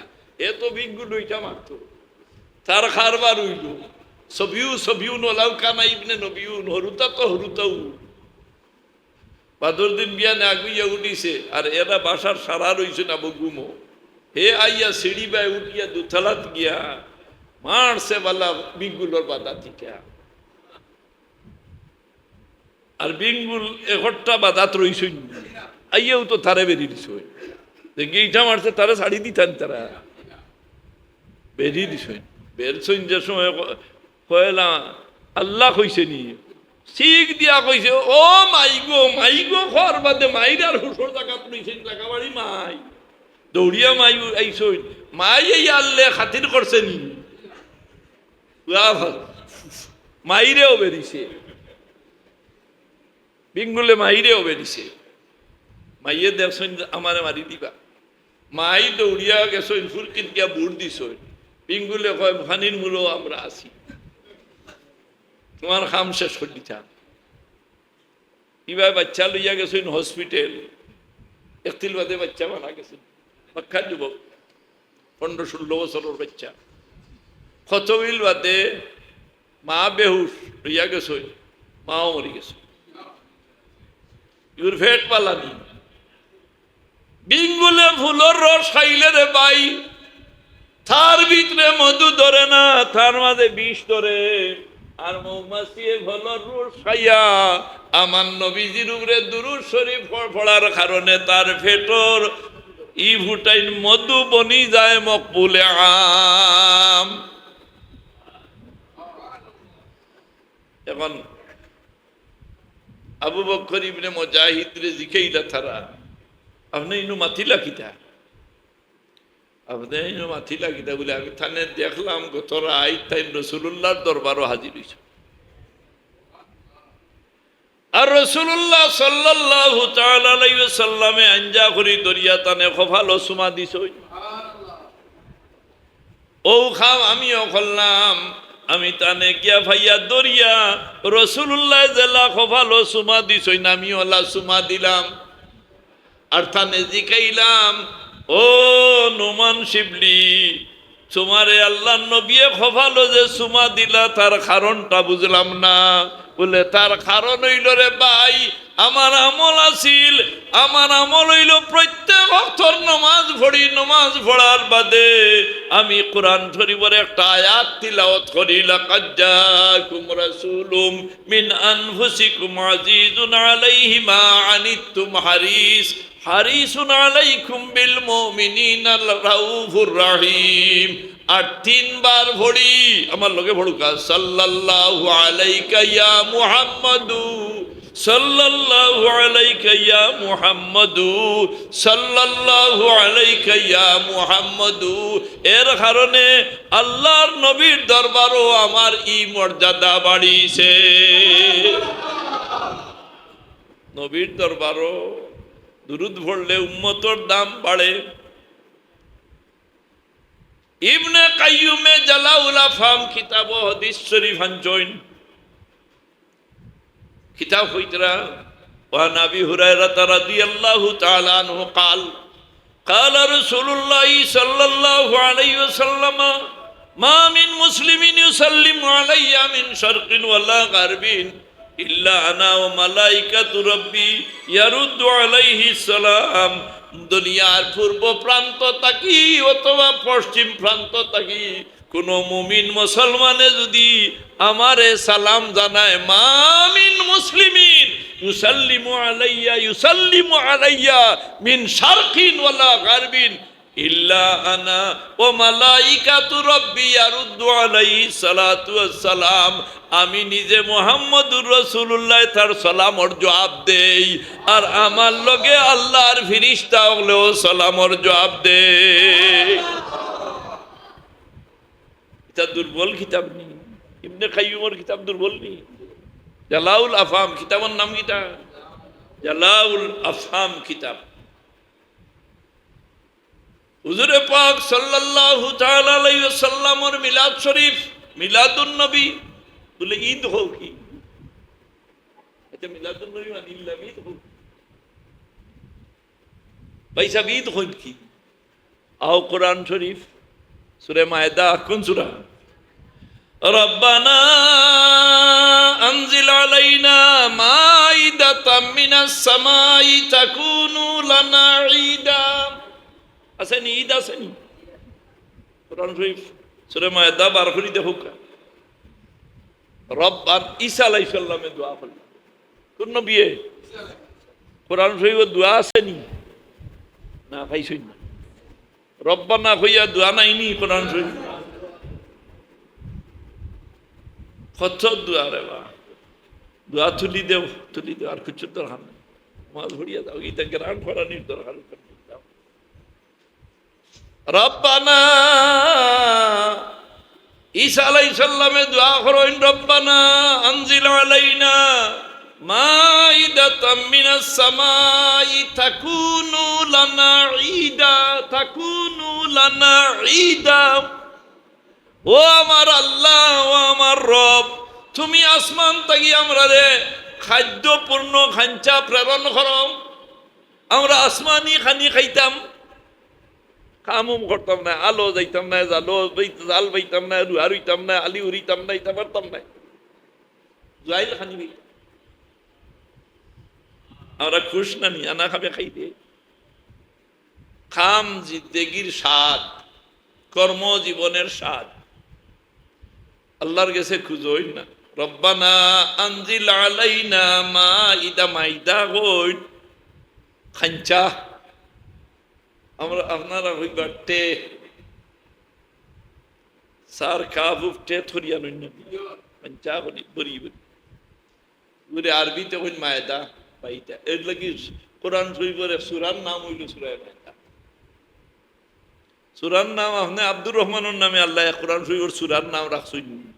এ তো বিঙ্গুল ওইটা মাত্র। তার কারবার অইলো। সবিউ, সবিউ নলাউ কানা ইবনে নবিউন, হরুতা তো হরুতাউ। বাদর দিন বিয়ানে আগুইয়া উঠিছে, আর এরা বাসার সারা রইছে না বগুমো। হে আইয়া সিঁড়ি বায় উঠিয়া দুতলাত গিয়া মারছে বালা বিঙ্গুলর বাদা থিকা। আর বিঙ্গুল একটা বাদাত রইছইন, আইয়াও তো তারে বেরি দিছইন। যে গেইটা মারছে, তারে ছাড়ি দিতা নি তারা। বেরি দিছইন। বেরছইন যে সময় ক-, কয়লা আল্লাহ কইছে নি, চিক দিয়া কইছে, "ও মাই গো, মাই গো," কওয়ার বাদে মাইর আর হুশর জাগাত রইছইন, জাগা বাড়ি মাই। দৌড়িয়া মাই আইছইন, মাই এই আল্লে খাতির করছে নি। ওয়া, মাইরেও বেরিছে। বিঙ্গুলে মাইরেও বেরিছে। মাইয়ে দেখছইন যে আমারে মারি দিবা। মাই দৌড়িয়া গেছইন, ফুলকিত গিয়া বুড় দিছইন। বিঙ্গুলে কয়, "পানির মূলো আমরা আছি। তোমার কাম শেষ করি দিতাম।" ইবায় বাচ্চা লইয়া গেছইন হসপিটাল। একদিন বাদে বাচ্চা মারা গেছে। বাক্কা যুবক। পনেরো ষোলো বছরর বাচ্চা। কতদিন বাদে মা বেহুশ অইয়া গেছইন, মাও মরি গেছে। ইগুর পেট বালা নি। বিঙ্গুলে ফুলর রস খাইলে রে ভাই, তার ভিতরে মধু ধরে না, তার মাঝে বিষ ধরে। আর মৌমাছিয়ে ফলর রস খাইয়া আমার নবীজির উপরে দুরূদ শরীফ পড়-, পড়ার কারণে তার পেটর ই ফুটাইন মধু বনি যায় মকবুলে আম। এখন আবু বকর ইবনে মুজাহিদরে জিকাইলা তারা, "আপনে ইনো মাতিলা কিতা? আপনে ইনো মাতিলা কিতা?" বলে, "আমি তানে দেখলাম গত রাইত তাইন রাসূলুল্লাহর দরবারো হাজির অইছইন।" আর রাসূলুল্লাহ সাল্লাল্লাহু তাআলা আলাইহি ওয়াসাল্লামে আঞ্জা করি ধরিয়া তানে কপালো চুমা দিছইন। অউ কাম আমিও করলাম। আমি তানে গিয়া পাইয়া ধরিয়া রাসূলুল্লায় যেলা কপালো চুমা দিছইন, আমি অলা চুমা দিলাম। আর তানে জিকাইলাম, "ও নোমান শিবলি, তুমারে আল্লাহর নবিয়ে কপালো যে চুমা দিলা, তার কারণটা বুঝলাম না।" বলে, "তার কারণ অইলো রে ভাই, আমার আমল আছিল, আমার আমল অইলো প্রত্যেক ওয়াক্তর নমাজ পড়ি, নমাজ পড়ার বাদে আমি কোরআন শরীফর একটা আয়াত তিলাওয়াত করি, লাকাদ জাআকুম রাসূলুম মিন আনফুসিকুম আজিজুন আলাইহি মা আনিতুম হারিস, হারিসুন আলাইকুম বিল মুমিনিনা রাউফুর রাহিম।" আর তিনবার পড়ি, আমার লগে পড়ুক্কা, "সাল্লাল্লাহু আলাইকা ইয়া মুহাম্মাদু, সাল্লাল্লাহু আলাইকা ইয়া মুহাম্মাদু, সাল্লাল্লাহু আলাইকা ইয়া মুহাম্মাদু।" এর কারণে আল্লাহর নবীর দরবারো আমার ই মর্যাদা বাড়িছে। নবীর দরবারো দুরূদ পড়লে উম্মতর দাম বাড়ে। ইবনে কাইয়ুমে জালাউল আফহাম কিতাবো হাদিস শরীফ আনছইন। কিতাব কইতরা, وعن أبي هريرة رضي الله تعالى عنه قال، قال رسول الله صلى الله عليه وسلم، ما من مسلم يسلم علي من شرق ولا غرب إلا أنا وملائكة ربي يرد عليه السلام। দুনিয়ার পূর্ব প্রান্ত থাকি অথবা পশ্চিম প্রান্ত থাকি কোনো মুমিন মুসলমানে যদি আমারে সালাম জানায়, ما من مسلم يسلم علي، يسلم علي من شرق ولا غرب إلا أنا وملائكة ربي يرد عليه الصلاة والسلام। আমি নিজে মুহাম্মদুর রাসূলুল্লাহ তার সালামর জবাব দেই, আর আমার লগে আল্লাহর ফিরিস্তা অকলেও সালামর জবাব দেই। ইটা দুর্বল কিতাব নি? ইবনে কাইয়ুমর কিতাব দুর্বল নি? জালাউল আফহাম কিতাবর নাম কিতা? জালাউল আফহাম কিতাব। হুজুরে পাক সাল্লাল্লাহু তাআলা আলাইহি ওয়াসাল্লামর মিলাদ শরীফ, মিলাদুন নবী, বলে, "ঈদ কও কি?" আচ্ছা, মিলাদুন নবী মানিলাম, ঈদ কও কি? ভাইসাব, ঈদ কইন কি? আও কোরআন শরীফ, সূরা মায়েদা, কোন সূরা? ربنا أنزل علينا مائدة من السماء تكون لنا عيدا। আছে নি? ঈদ আছে নি? কোরআন শরীফ, সূরা মায়েদা বার করি দেখউক্কা। রব্বান-, ঈসা আলাইহিস সালামে দোয়া করলা। কোন নবিয়ে? কোরআন শরীফো দোয়া আছে নি? না, পাইছইন না। রব্বানা কইয়া দোয়া নাই নি কোরআন শরীফ? কত দোয়া রে বা। দোয়া তুলি দেও, তুলি দেও, আর কিচ্ছুর দরকার নাই। নামাজ পড়িয়া যাও, ইটা গ্রান্ট করানির দরকার নাই। রব্বানা, ঈসা আলাইহিস সালামে দোয়া করইন, "রব্বানা আনজিল আলাইনা মাইদাতাম মিনাস সামাই তাকুনু লানা ঈদা, তাকুনু লানা ঈদা।" ও আমার আল্লাহ, ও আমার রব, তুমি আসমান থাকি আমরারে খাদ্যপূর্ণ খাঞ্চা প্রেরণ করো, আমরা আসমানি খানি খাইতাম, কাম-উম করতাম না, আলো যাইতাম না, জালো বাই-, জাল বাইতাম না, রুয়া রুইতাম না, আলি উড়িতাম না, ইতা পারতাম না। জুয়াইল খানি বাইতাম। আমরা খুশ না নি, আনা খাবে খাইতে। কাম জিন্দেগির স্বাদ, কর্ম জীবনের স্বাদ। আল্লাহর গেছে খুঁজইন না। রব্বানা আনজিল আলাইনা মাইদা, মাইদা কইন খাঞ্চা। আমরা, আপনারা কইবা টে, সার কাফ উফ টে থরিয়া নইন না। খাঞ্চা করি, বড়ি বড়ি। ওরে আরবিতে কইন মায়দা, মাইদা। এর লাগি কোরআন শরীফর এক সূরার নাম অইলো সূরায়ে মায়দা। সূরার নাম আপনে আব্দুর রহমানর নামে আল্লায় কোরআন শরীফর সূরার নাম রাখছইন।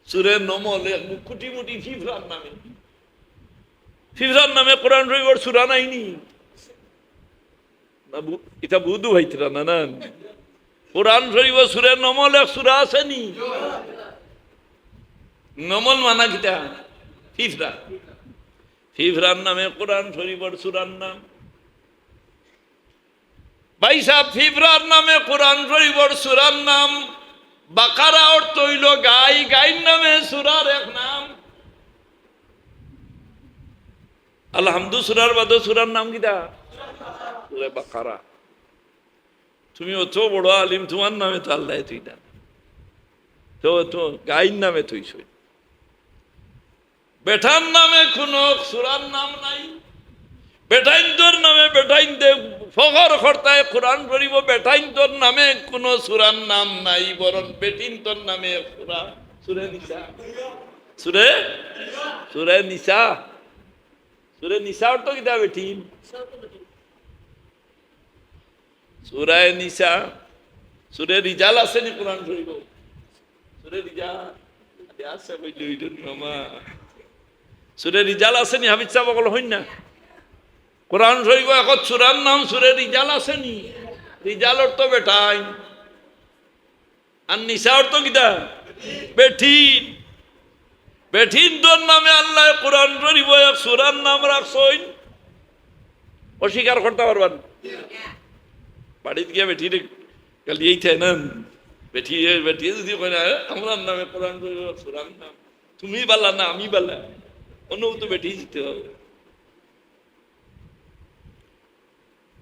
সূরে নমল, এক মুকুটি মুটি ফিফরার নামে। ফিফরার নামে কোরআন শরীফর সূরা নাইনি? না, বু-, ইতা বুধু ভাইতরা না, না। কোরআন শরীফর সূরে নমল এক সূরা আছেনি? নমল মানা কিতা? ফিফরা। ফিফরার নামে কোরআন শরীফর সূরার নাম। ভাই সাহেব, ফিফরার নামে কোরআন শরীফর সূরার নাম। বাকারা অর্থ অইলো গাই, গাইর নামে সূরার এক নাম। আলহামদু সূরার বাদে সূরার নাম কিতা? সূরা বাকারা। তুমি অত বড় আলিম, তুমার নামে তো আল্লায় থইতা না। তো, তো গাইর নামে থইছইন। বেটার নামে কুনু সূরার নাম নাই। বেটাইন্তর নামে, বেটাইন্তে ফখর করতায় কোরআন শরীফো, বেটাইন্তর নামে কুনু সূরার নাম নাই, বরং বেটিন্তর নামে এক সূরা, সূরে নিসা। সূরে, সূরে নিসা। সূরে নিসা অর্থ কিতা বেটিন? সূরায়ে নিসা, সূরে রিজাল আছেনি কোরআন শরীফো? সূরে রিজাল, আরে আছে কই দুই জন মামা? সূরে রিজাল আছেনি? হাফিজ সাহেব অকল কইন না। কোরআন শরীফো এক সূরার নাম সূরে রিজাল আছেনি? রিজাল অর্থ বেটাইন। আর নিসা অর্থ কিতা? বেটিন। বেটিন্তর নামে আল্লায় কোরআন শরীফো এক সূরার নাম রাখছইন। অস্বীকার করতা পারবা না। বাড়িত গিয়া বেটিরে গালি এই থায় না। বেটি, বেটি যদি কয় না, "এ, আমরার নামে কোরআন শরীফো এক সূরার নাম।" তুমি বালা না, আমি বালা? অন্য তো বেটি দিতে হবে।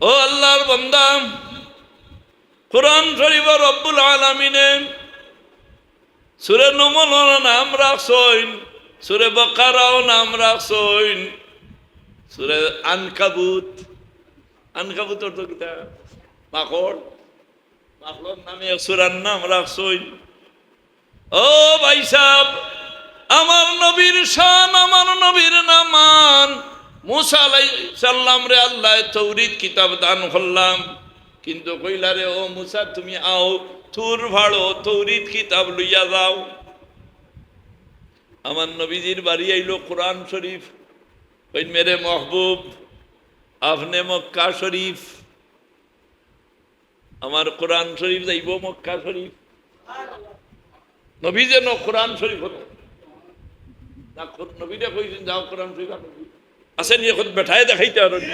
ও আল্লাহর বান্দা, কোরআন শরীফো রব্বুল আলামিনে সূরে নমলও নাম রাখছইন, সূরে বাকারাও নাম রাখছইন, সূরে আনকাবুত। আনকাবুত অর্থ কিতা? মাকড়। মাকড়র নামে এক সূরার নাম রাখছইন। ও ভাই সাহেব, আমার নবীর শান, আমার নবীর নামান। মুসা আলাইহিস সালামরে আল্লায় তৌরিত কিতাব দান করলাম, কিন্তু কইলা রে, "ও মুসা, তুমি আও, তুর ফাড়ো, তৌরিত কিতাব লইয়া যাও।" আমার নবীজির বাড়ি আইলো কোরআন শরীফ। কইন, "মেরে মাহবুব, আপনে মক্কা শরীফ।" আমার কোরআন শরীফ যাইবো মক্কা শরীফ। নবী যেন কোরআন শরীফ অইতো। না, কোর-, নবীরে কইছইন, "যাও কোরআন শরীফ আনো।" আছেনি, এখন বেটায় দেখাইতা পারইন।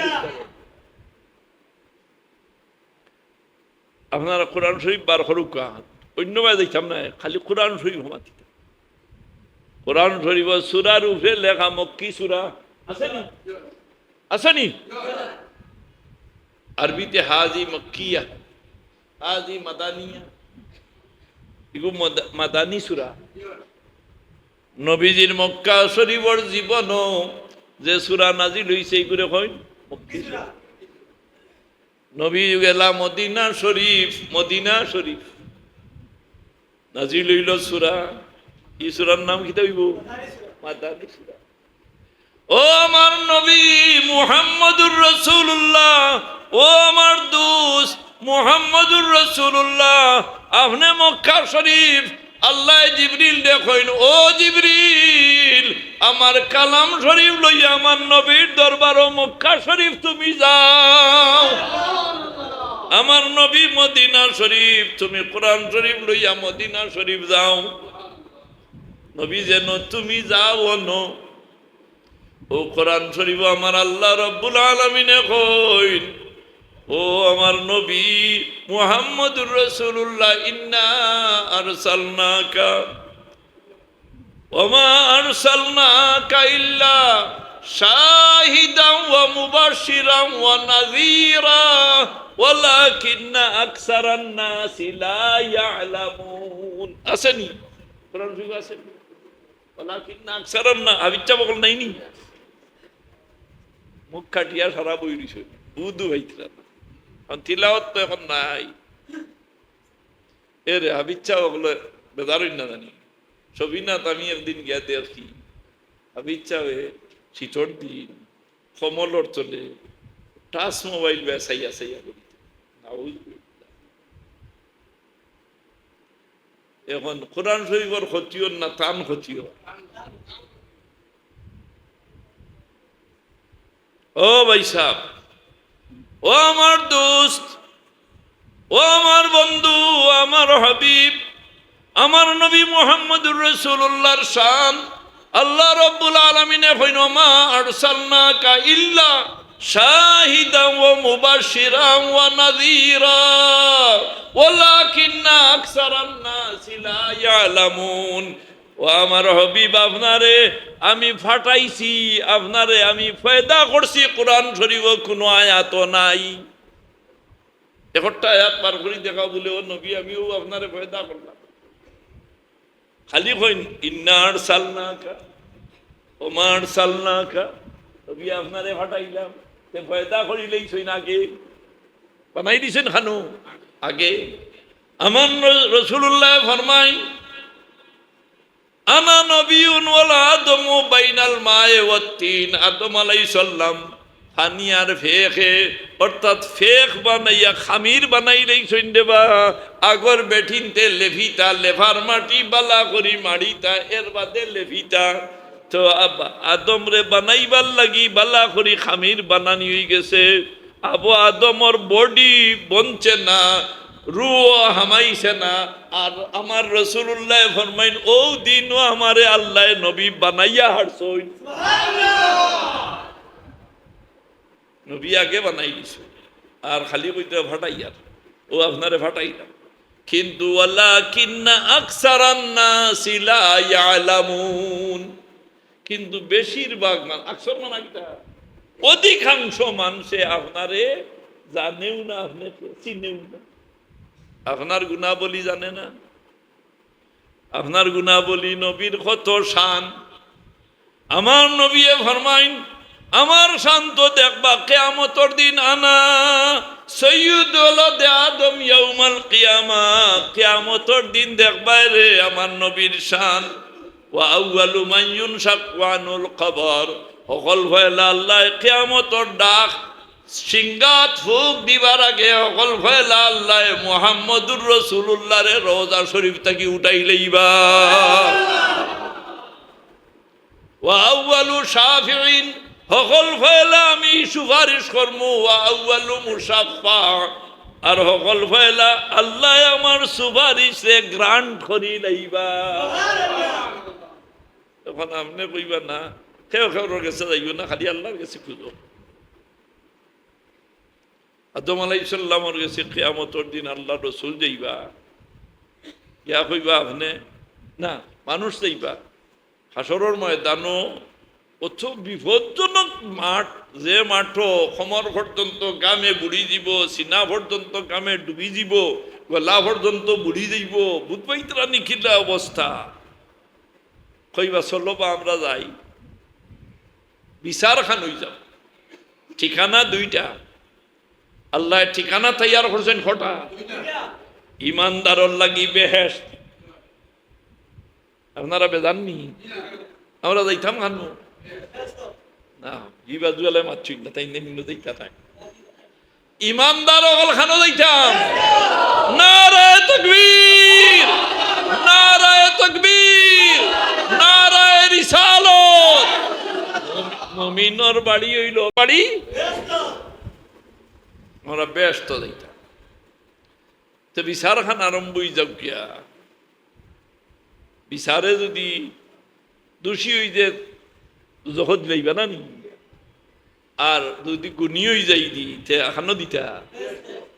আপনারা কোরআন শরীফ বার করউক্কা, অইন্য বায় যাইতাম নায়, খালি কোরআন শরীফ মাতিতা। কোরআন শরীফর সূরার উপরে লেখা মক্কি সূরা। আছেনি? আছেনি? আরবিতে হাজি মক্কিয়া, হাজি মাদানিয়া। ইগু মদ-, মাদানি সূরা। নবীজির মক্কা শরীফর জীবনো যে সূরা নাজিল অইছে, ইগুরে কইন মক্কি সূরা। নবী গেলা মদিনা শরীফ, মদিনা শরীফ। নাজিল অইলো সূরা। ই সূরার নাম কিতা অইবো? মাদানী সূরা। ও আমার নবী মুহাম্মদুর রাসূলুল্লাহ, ও আমার দোস্ত মুহাম্মদুর রাসূলুল্লাহ, আপনে মক্কা শরীফ, আল্লায় জিবরিলরে কইন, "ও জিবরিল, আমার কালাম শরীফ লইয়া আমার নবীর দরবারো মক্কা শরীফ তুমি যাও। আমার নবী মদিনা শরীফ, তুমি কোরআন শরীফ লইয়া মদিনা শরীফ যাও।" নবী যেন তুমি যাও অনো। ও কোরআন শরীফো আমার আল্লাহ রাব্বুল আলামিনে কইন, "ও আমার নবী মুহাম্মদুর রাসূলুল্লাহ, ইন্না আরসালনাকা ওয়া মা আরসালনাকা ইল্লা শাহিদান ওয়া মুবাশশিরান ওয়া নাযীরা ওয়ালাকিন্না আকসারান নাসি লা ইয়ালামুন। আছে নি? কোরআন শরীফ আছে নি? ওয়ালাকিন্না আকসারান না, হাফিজ সাব অকল নাই নি? মুখ কাটিয়া সারা বই রইছে, বুঝ পাইতরা না। এখন তিলাওয়াত তো এখন নাই। এরে হাফিজ সাব অকলে বেজার অইন না জানি। সবিনাত আমি একদিন গিয়া দেখি, হাফিজ সাবে শীতর দিন কমলর তলে টাচ মোবাইল বেসাইয়া সাইয়া করি। নাউজুবিল্লাহ। এখন কোরআন শরীফর ক্ষতি অর না তান ক্ষতি অর? ও ভাই সাব, ও আমার দোস্ত, ও আমার বন্ধু, ও আমার হাবিব, আমার নবী মুহাম্মদুর রাসূলুল্লাহর শান, আল্লাহ রাব্বুল আলামিনে কইন, "মা আরসালনাকা ইল্লা শাহিদান ওয়া মুবাশশিরান ওয়া নাযীরা, ওয়ালাকিন্না আকসারান নাসি লা ইয়ালামুন।" ও আমার হাবিব, আপনারে আমি ফাটাইছি, আপনারে আমি পয়দা করছি, কোরআন শরীফো কুনু আয়াত নাই। একটা আয়াত বার করি দেখাও বুলে, "ও নবী, আমিও আপনারে পয়দা করলাম।" খালি কইন, "ইন্না আরসালনাকা, ওমা আরসালনাকা, নবী, আপনারে ফাটাইলাম।" তে পয়দা করিলাইছইন আগে, বানাই দিছইন খানো আগে। আমার র-, রাসূলুল্লাহ ফরমাইন, "আনা নবিয়ুন ওয়ালা আদমু বাইনাল মায়ে ওয়াত তিন।" আদম আলাইহিস সালাম পানি আর ফেখে, অর্থাৎ ফেখ বানাইয়া খামির বানাইলাইছইন রে বা। আগর বেটিন্তে লেফিতা, লেফার মাটি বালা করি মাড়িতা, এর বাদে লেফিতা। তো আব-, আদমরে বানাইবার লাগি বালা করি খামির বানানি অইগেছে। আবু আদমর বডি বনছে না, রুহ হামাইছে না। আর আমার রাসূলুল্লাহ ফরমাইন, "অউ দিনও আমারে আল্লায় নবী বানাইয়া হারছইন।" নবী আগে বানাই দিছে, আর খালি কইতে ফাটাইয়ার, "ও আপনারে ফাটাইলাম।" কিন্তু "ওয়ালাকিন্না আকসারান নাসি লা ইয়ালামুন।" কিন্তু বেশিরভাগ মান-, আকসর মানে কিতা? অধিকাংশ মানষে আপনারে জানেও না, আপনারে চিনেও না। আপনার গুণাবলী জানে না, আপনার গুণাবলী, নবীর কত শান। আমার নবীয়ে ফরমাইন, আমার শান তো দেখবা কিয়ামতর দিন, আনা সাইয়্যিদু ওয়ালাদি আদম ইয়াউমাল কিয়ামা, কিয়ামতর দিন দেখবায় রে আমার নবীর শান। ওয়া আউয়ালু মান ইউনশাক্কু আনহুল কবর, হকল পয়লা আল্লায় কিয়ামতর ডাক সিঙ্গাত ফুক দিবার আগে হকল পয়লা আল্লায় মুহাম্মদুর রাসূলুল্লাহরে রওজা শরীফ থাকি উঠাই লইবা। ওয়া আউয়ালু শাফিঈন, হকল পয়লা আমি সুপারিশ করমু। ওয়া আউয়ালু মুশাফফা, আর হকল পয়লা আল্লায় আমার সুপারিশরে গ্রান্ট করি লইবা। এখন আপনে কইবা না, কেউ কেউর গেছে যাইও না, খালি আল্লাহর গেছে খুঁজো। আদম আলাইহিস সালামর গেছে কিয়ামতর দিন আল্লাহর রসুল যাইবা, গিয়া কইবা আপনে, না, মানুষ যাইবা। হাশরর ময়দানো অত বিপজ্জনক মাঠ, যে মাঠো কোমর পর্যন্ত ঘামে বুড়ি যিবো, সিনা পর্যন্ত ঘামে ডুবি যিবো, গলা পর্যন্ত বুড়ি যিবো, বুঝ পাইতরা নি কিলা অবস্থা। কইবা, "চলো বা আমরা যাই।" বিচার খান অই যাবো। ঠিকানা দুইটা। আল্লায় ঠিকানা তৈয়ার করছইন কটা? ইমানদারর লাগি বেহেশত। আপনারা বেজার নি? আমরা যাইতাম খানো? না, ই বাজু আলায় মাতছইন না, তাইন নিম্ন যাইতা তাই। ইমানদার অকল খানো যাইতাম? নারায়ে তাকবীর, নারায়ে তাকবীর, নারায়ে রিসালত। মুমিনর বাড়ি অইলো বাড়ি, আমরা বেহেশত যাইতাম। তে বিচার খান আরম্ভ অই যাউক গিয়া। বিচারে যদি দোষী অই যে দুজখো দিলাইবা না নি? আর যদি গুণী অই যাই দি, তে খানো দিতা?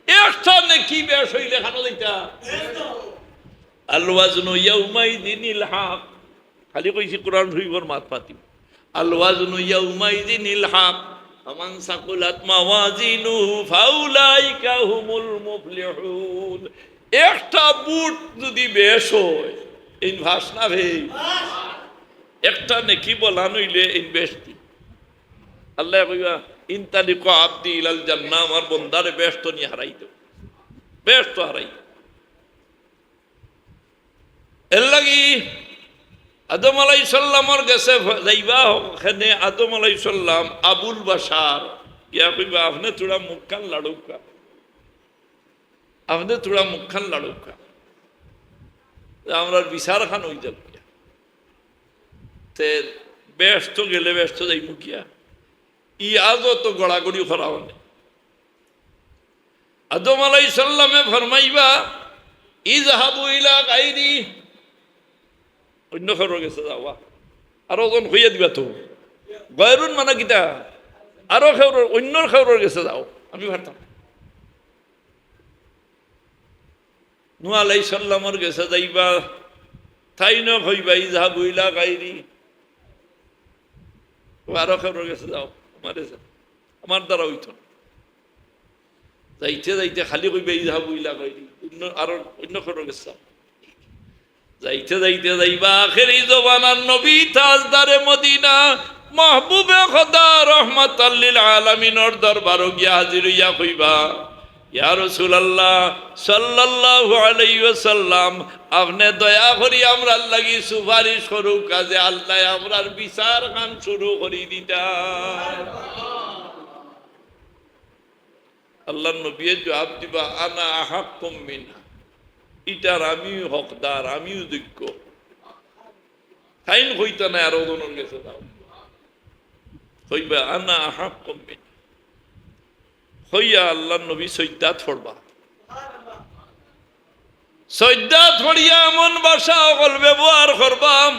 একটা নেকি বেশ অইলে খানো দিতা? আল ওয়াজনু ইয়াউমাইদিনিল হক। খালি কইছি কোরআন শরীফর মাত পাতি। আল ওয়াজনু ইয়াউমাইযিনিল হক, ফামান সাকুলাত মাওয়াজিনুহু ফাউলাইকা হুমুল মুফলিহুন। একটা ভোট যদি বেশ অয়, ইন পাস না ফেইল? একটা নেকি বলান অইলে ইন বেশ দি। আল্লায় কইবা, "ইনতালিকু আবদি ইলাল জান্নাহ", আমার বন্দারে বেহেস্তো নিয়া হারাই দেও, বেহেস্তো হারাই দেও। এরলাগি আদম আলাইহিস সালামর গেছে ফ-, যাইবা হ-, হেনে আদম আলাইহিস সালাম আবুল বাশার গিয়া কইবা, "আপনে থুড়া মুখখান লাড়উক্কা, আপনে থুড়া মুখখান লাড়উক্কা, আমরার বিচারখান অই যাউক গিয়া।" তে বেহেস্তো গেলে বেহেস্তো যাইমু গিয়া, ই আজও তো গড়াগড়ি করা অনে। আদম আলাইহিস সালামে ফরমাইবা, "ইযহাবু ইলা গায়রি", অইন্য কেউর গেছে যাওবা। আরো জন কইয়া দিবা তো, গায়রুন মানে কিতা? আরো কেউর, অইন্যর কেউর গেছে যাও, আমি পারতাম না। নূহ আলাইহিস সালামর গেছে যাইবা, তাইনও কইবা, "ইযহাবু ইলা গায়রি", ও আরো কেউর গেছে যাও, আমার গেছে, আমার দ্বারা অইতো না। যাইতে যাইতে খালি কইবা, "ইযহাবু ইলা গায়রি", অইন্য, আরো অইন্য কেউর গেছে যাও। যাইতে যাইতে যাইবা আখেরি জমানার নবী তাজদারে মদিনা, মাহবুবে খোদা রহমাতাল লিল আলামিনর দরবারো গিয়া হাজির অইয়া কইবা, "ইয়া রাসূলুল্লাহ সাল্লাল্লাহু আলাইহি ওয়াসাল্লাম, আপনে দয়া করি আমরার লাগি সুপারিশ করউক্কা যে আল্লায় আমরার বিচারখান শুরু করি দিতা।" আল্লার নবীয়ে জুয়াব দিবা, "আনা আহাক্কুম মিনহা", ইটার আমিউ হকদার, আমিউ যোগ্য। তাইন কইতা নায়, আরো জনর গেছে যাও, কইবা, "আনা আহাক্কুম মিনহা।" কইয়া আল্লার নবী সইজদাত পড়বা। সইজদাত পড়িয়া এমন ভাষা অকল ব্যবহার করবা,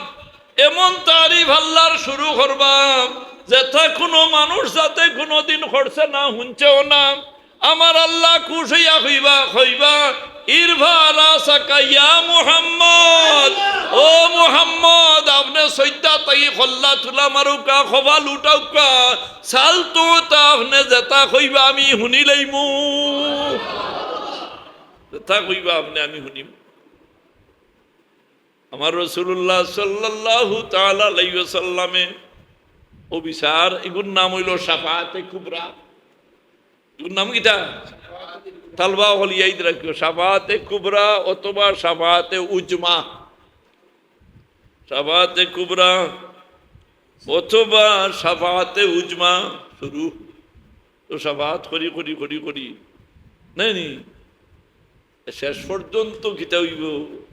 এমন তারিফ আল্লার শুরু করবা, যেটা কুনু মানুষ যাতে কুনুদিন করছে না, হুনছেও না। আমার আল্লা খুশ অইয়া কইবা, কইবা, "ইরফা রাসাকা ইয়া মুহাম্মদ, ও মুহাম্মদ, আপনে সইজদা থাকি কল্লা তুলা মারউক্কা, কপাল উঠাউক্কা, সাল তুতা, আপনে যেটা কইবা আমি হুনিলাইমু।" যেটা কইবা আপনে আমি হুনিমু। আমার রাসূলুল্লাহ সাল্লাল্লাহু তাআলা আলাইহি ওয়াসাল্লামে অউ বিচার, ইগুর নাম অইলো শাফাআতে কুবরা। ইগুর নাম কিতা? তালবা অকল ইয়াদ রাখিও, শাফাআতে কুবরা অথবা শাফাআতে উজমা। শাফাআতে কুবরা অথবা শাফাআতে উজমা শুরু। তো শাফাআত করি, করি, করি, করি। নায় নি? শেষ পর্যন্ত কিতা অইবো?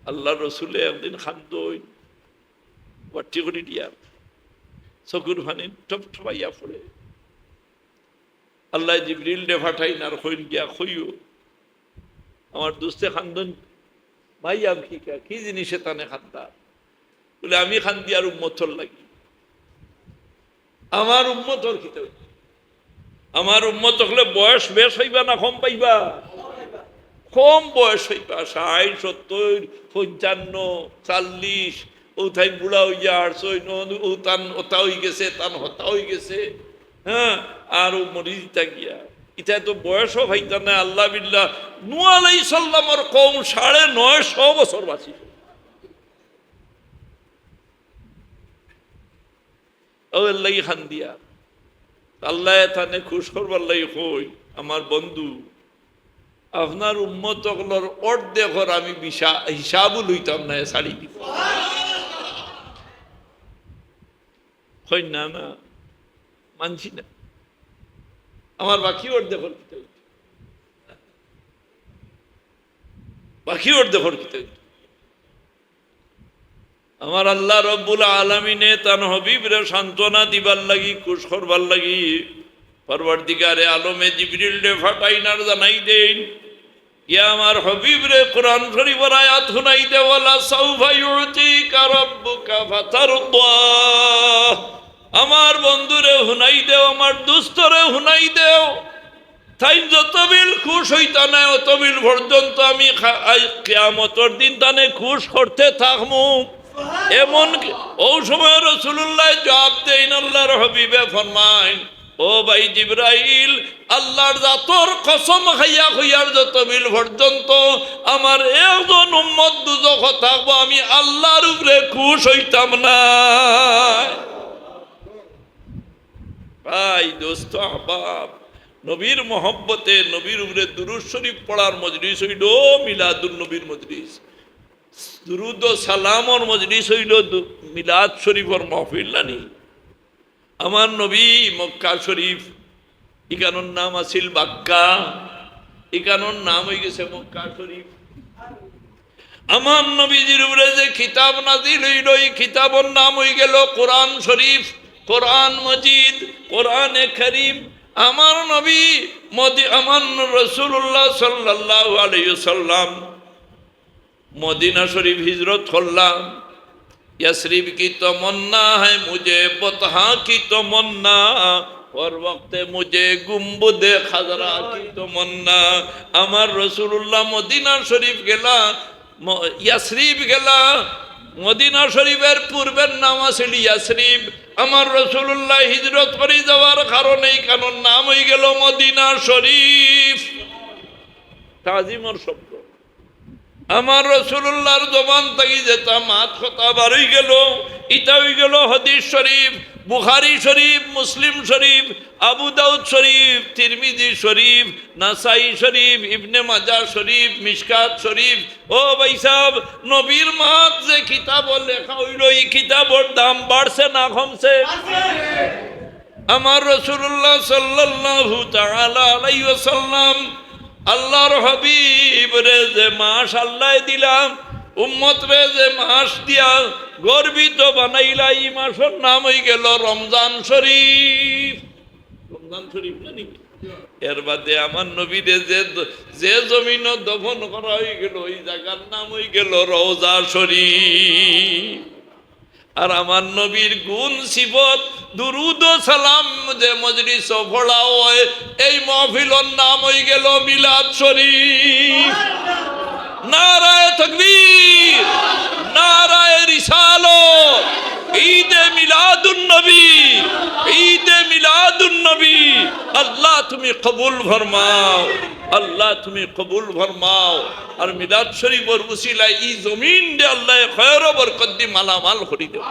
আল্লার রসুলে একদিন কান্দইন, বাট্টি করি দিয়া চকুর পানি টপ টপাইয়া পড়ে। আল্লায় জিবরিলরে পাঠাইন আর কইন, "গিয়া কইও, আমার দুস্তে কান্দইন, মাইয়াম কি কা-, কি জিনিসে তানে কান্দা?" বলে, "আমি কান্দি আর উম্মতর লাগি।" আমার উম্মতর কিতা অইবো? আমার উম্মত অকলে বয়স বেশ অইবা না কম পাইবা? কম বয়স অইবা, ষাইট, সত্তইর, পঞ্চান্ন, চল্লিশ, অউ তাইন বুড়া অইয়া হারছইন, অউ তান অতা অইগেছে, তান হতা অইগেছে, হ্যাঁ, আর অউ মরি যিতা গিয়া। ইতায় তো বয়সও পাইতা নায়, আল্লা বিল্লা। নূহ আলাইহিস সালামর কওম সাড়ে নয়শো বছর বাঁচিছে। অউ এরলাগি কান্দিয়া। আল্লায় তানে খুশ করবার লাগি কইন, "আমার বন্ধু, আপনার উম্মত অকলর অর্ধেকর আমি বিশা-, হিসাবও লইতাম না, ছাড়ি দিমু।" কইন, "না, না, মানছি না। আমার বাকি অর্ধেকর কিতা অইতো? বাকি অর্ধেকর কিতা অইতো?" আমার আল্লা রব্বুল আলামিনে তান হবিবরে সান্ত্বনা দিবার লাগি, খুশ করবার লাগি, পরওয়ারদিগারে আলমে জিবরিলরে পাঠাইন আর জানাই দেইন, "ইয়া আমার হবিবরে, কোরআন শরীফর আয়াত হুনাই দেও, ওয়ালা সাউফা ইউতিকা রাব্বুকা ফাতারদা।" আমার বন্ধুরে হুনাই দেও, আমার দুস্তরে হুনাই দেও। তাইন যতবিল খুশ অইতা নায়, অতবিল পর্যন্ত আমি খা-, আই-, কিয়ামতর দিন তানে খুশ করতে থাকমু। এমন কি, অউ সময় রাসুলুল্লায় জুয়াব দেইন, আল্লার হাবিবে ফরমাইন, "ও ভাই জিব্রাইল, আল্লার জাতর কসম খাইয়া কইয়ার যতবিল পর্যন্ত আমার একজন উম্মত দুজখো থাকবো, আমি আল্লার উপরে খুশ অইতাম নায়।" ভাই, দোস্ত, আহবাব, নবীর মহব্বতে নবীর উপরে দুরুদ শরিফ পড়ার মজলিস অইলো মিলাদুন নবীর মজলিস। দুরুদ ও সালামর মজলিস অইলো দু-, মিলাদ শরিফর মাহফিল, না নি? আমার নবী মক্কা শরিফ, ইখানর নাম আছিল বাক্কা, ইখানর নাম অইগেছে মক্কা শরিফ। আমার নবীজির উপরে যে কিতাব নাজিল অইলো, ই কিতাবর নাম অইগেলো কোরআন শরিফ, কোরআন মজিদ, কোরআনে করিম। আমার নবী মদি-, আমার রাসুলুল্লাহ সাল্লাল্লাহু আলাইহি ওয়াসাল্লাম মদিনা শরিফ হিজরত করলা। یثرب کی تمنا ہے مجھے، بطحا کی تمنا، ہر وقت مجھے گنبدِ خضرا کی تمنا۔ আমার রাসুলুল্লাহ মদিনা শরিফ গেলা, ম-, ইয়াসরিব গেলা। মদিনা শরিফর পূর্বর নাম আছিল ইয়াসরিব। আমার রাসুলুল্লাহ হিজরত করি যাওয়ার কারণে ইখানর নাম অইগেলো মদিনা শরিফ। তাজিমর শব্দ। আমার রাসুলুল্লাহর জবান থাকি যেতা মাত কথা বার অইগেলো, ইতা অইগেলো হাদিস শরিফ, বুখারী শরিফ, মুসলিম শরিফ, আবু দাউদ শরিফ, তিরমিজি শরিফ, নাসাই শরিফ, ইবনে মাজাহ শরিফ, মিশকাত শরিফ। ও ভাইসাব, নবীর মাত যে কিতাবো লেখা অইলো, ই কিতাবর দাম বাড়ছে না কমছে? আমার রাসুলুল্লাহ সাল্লাল্লাহু তাআলা আলাইহি ওয়াসাল্লাম আল্লার হাবিবরে যে মাস আল্লায় দিলা, উম্মতরে যে মাস দিয়া গর্বিত বানাইলা, ই মাসর নাম অইগেলো রমজান শরিফ। রমজান শরিফ না নি? এর বাদে আমার নবীরে যে দ-, যে জমিনো দফন করা অইগেলো, ই জাগার নাম অইগেলো রওজা শরিফ। আর আমার নবীর গুণ সিফত, দুরুদ ও সালাম যে মজলিসো পড়া অয়, এই মাহফিলর নাম অইগেলো মিলাদ শরিফ। নারায়ে তাকবীর, নারায়ে রিসালত, ঈদে মিলাদুন নবী, ঈদে মিলাদুন নবী। আল্লাহ তুমি কবুল ফরমাও, আল্লাহ তুমি কবুল ফরমাও। আর মিলাদ শরিফর উসিলায় ই জমিনরে আল্লায় খয়র ও বরকত দি মালামাল করি দেও।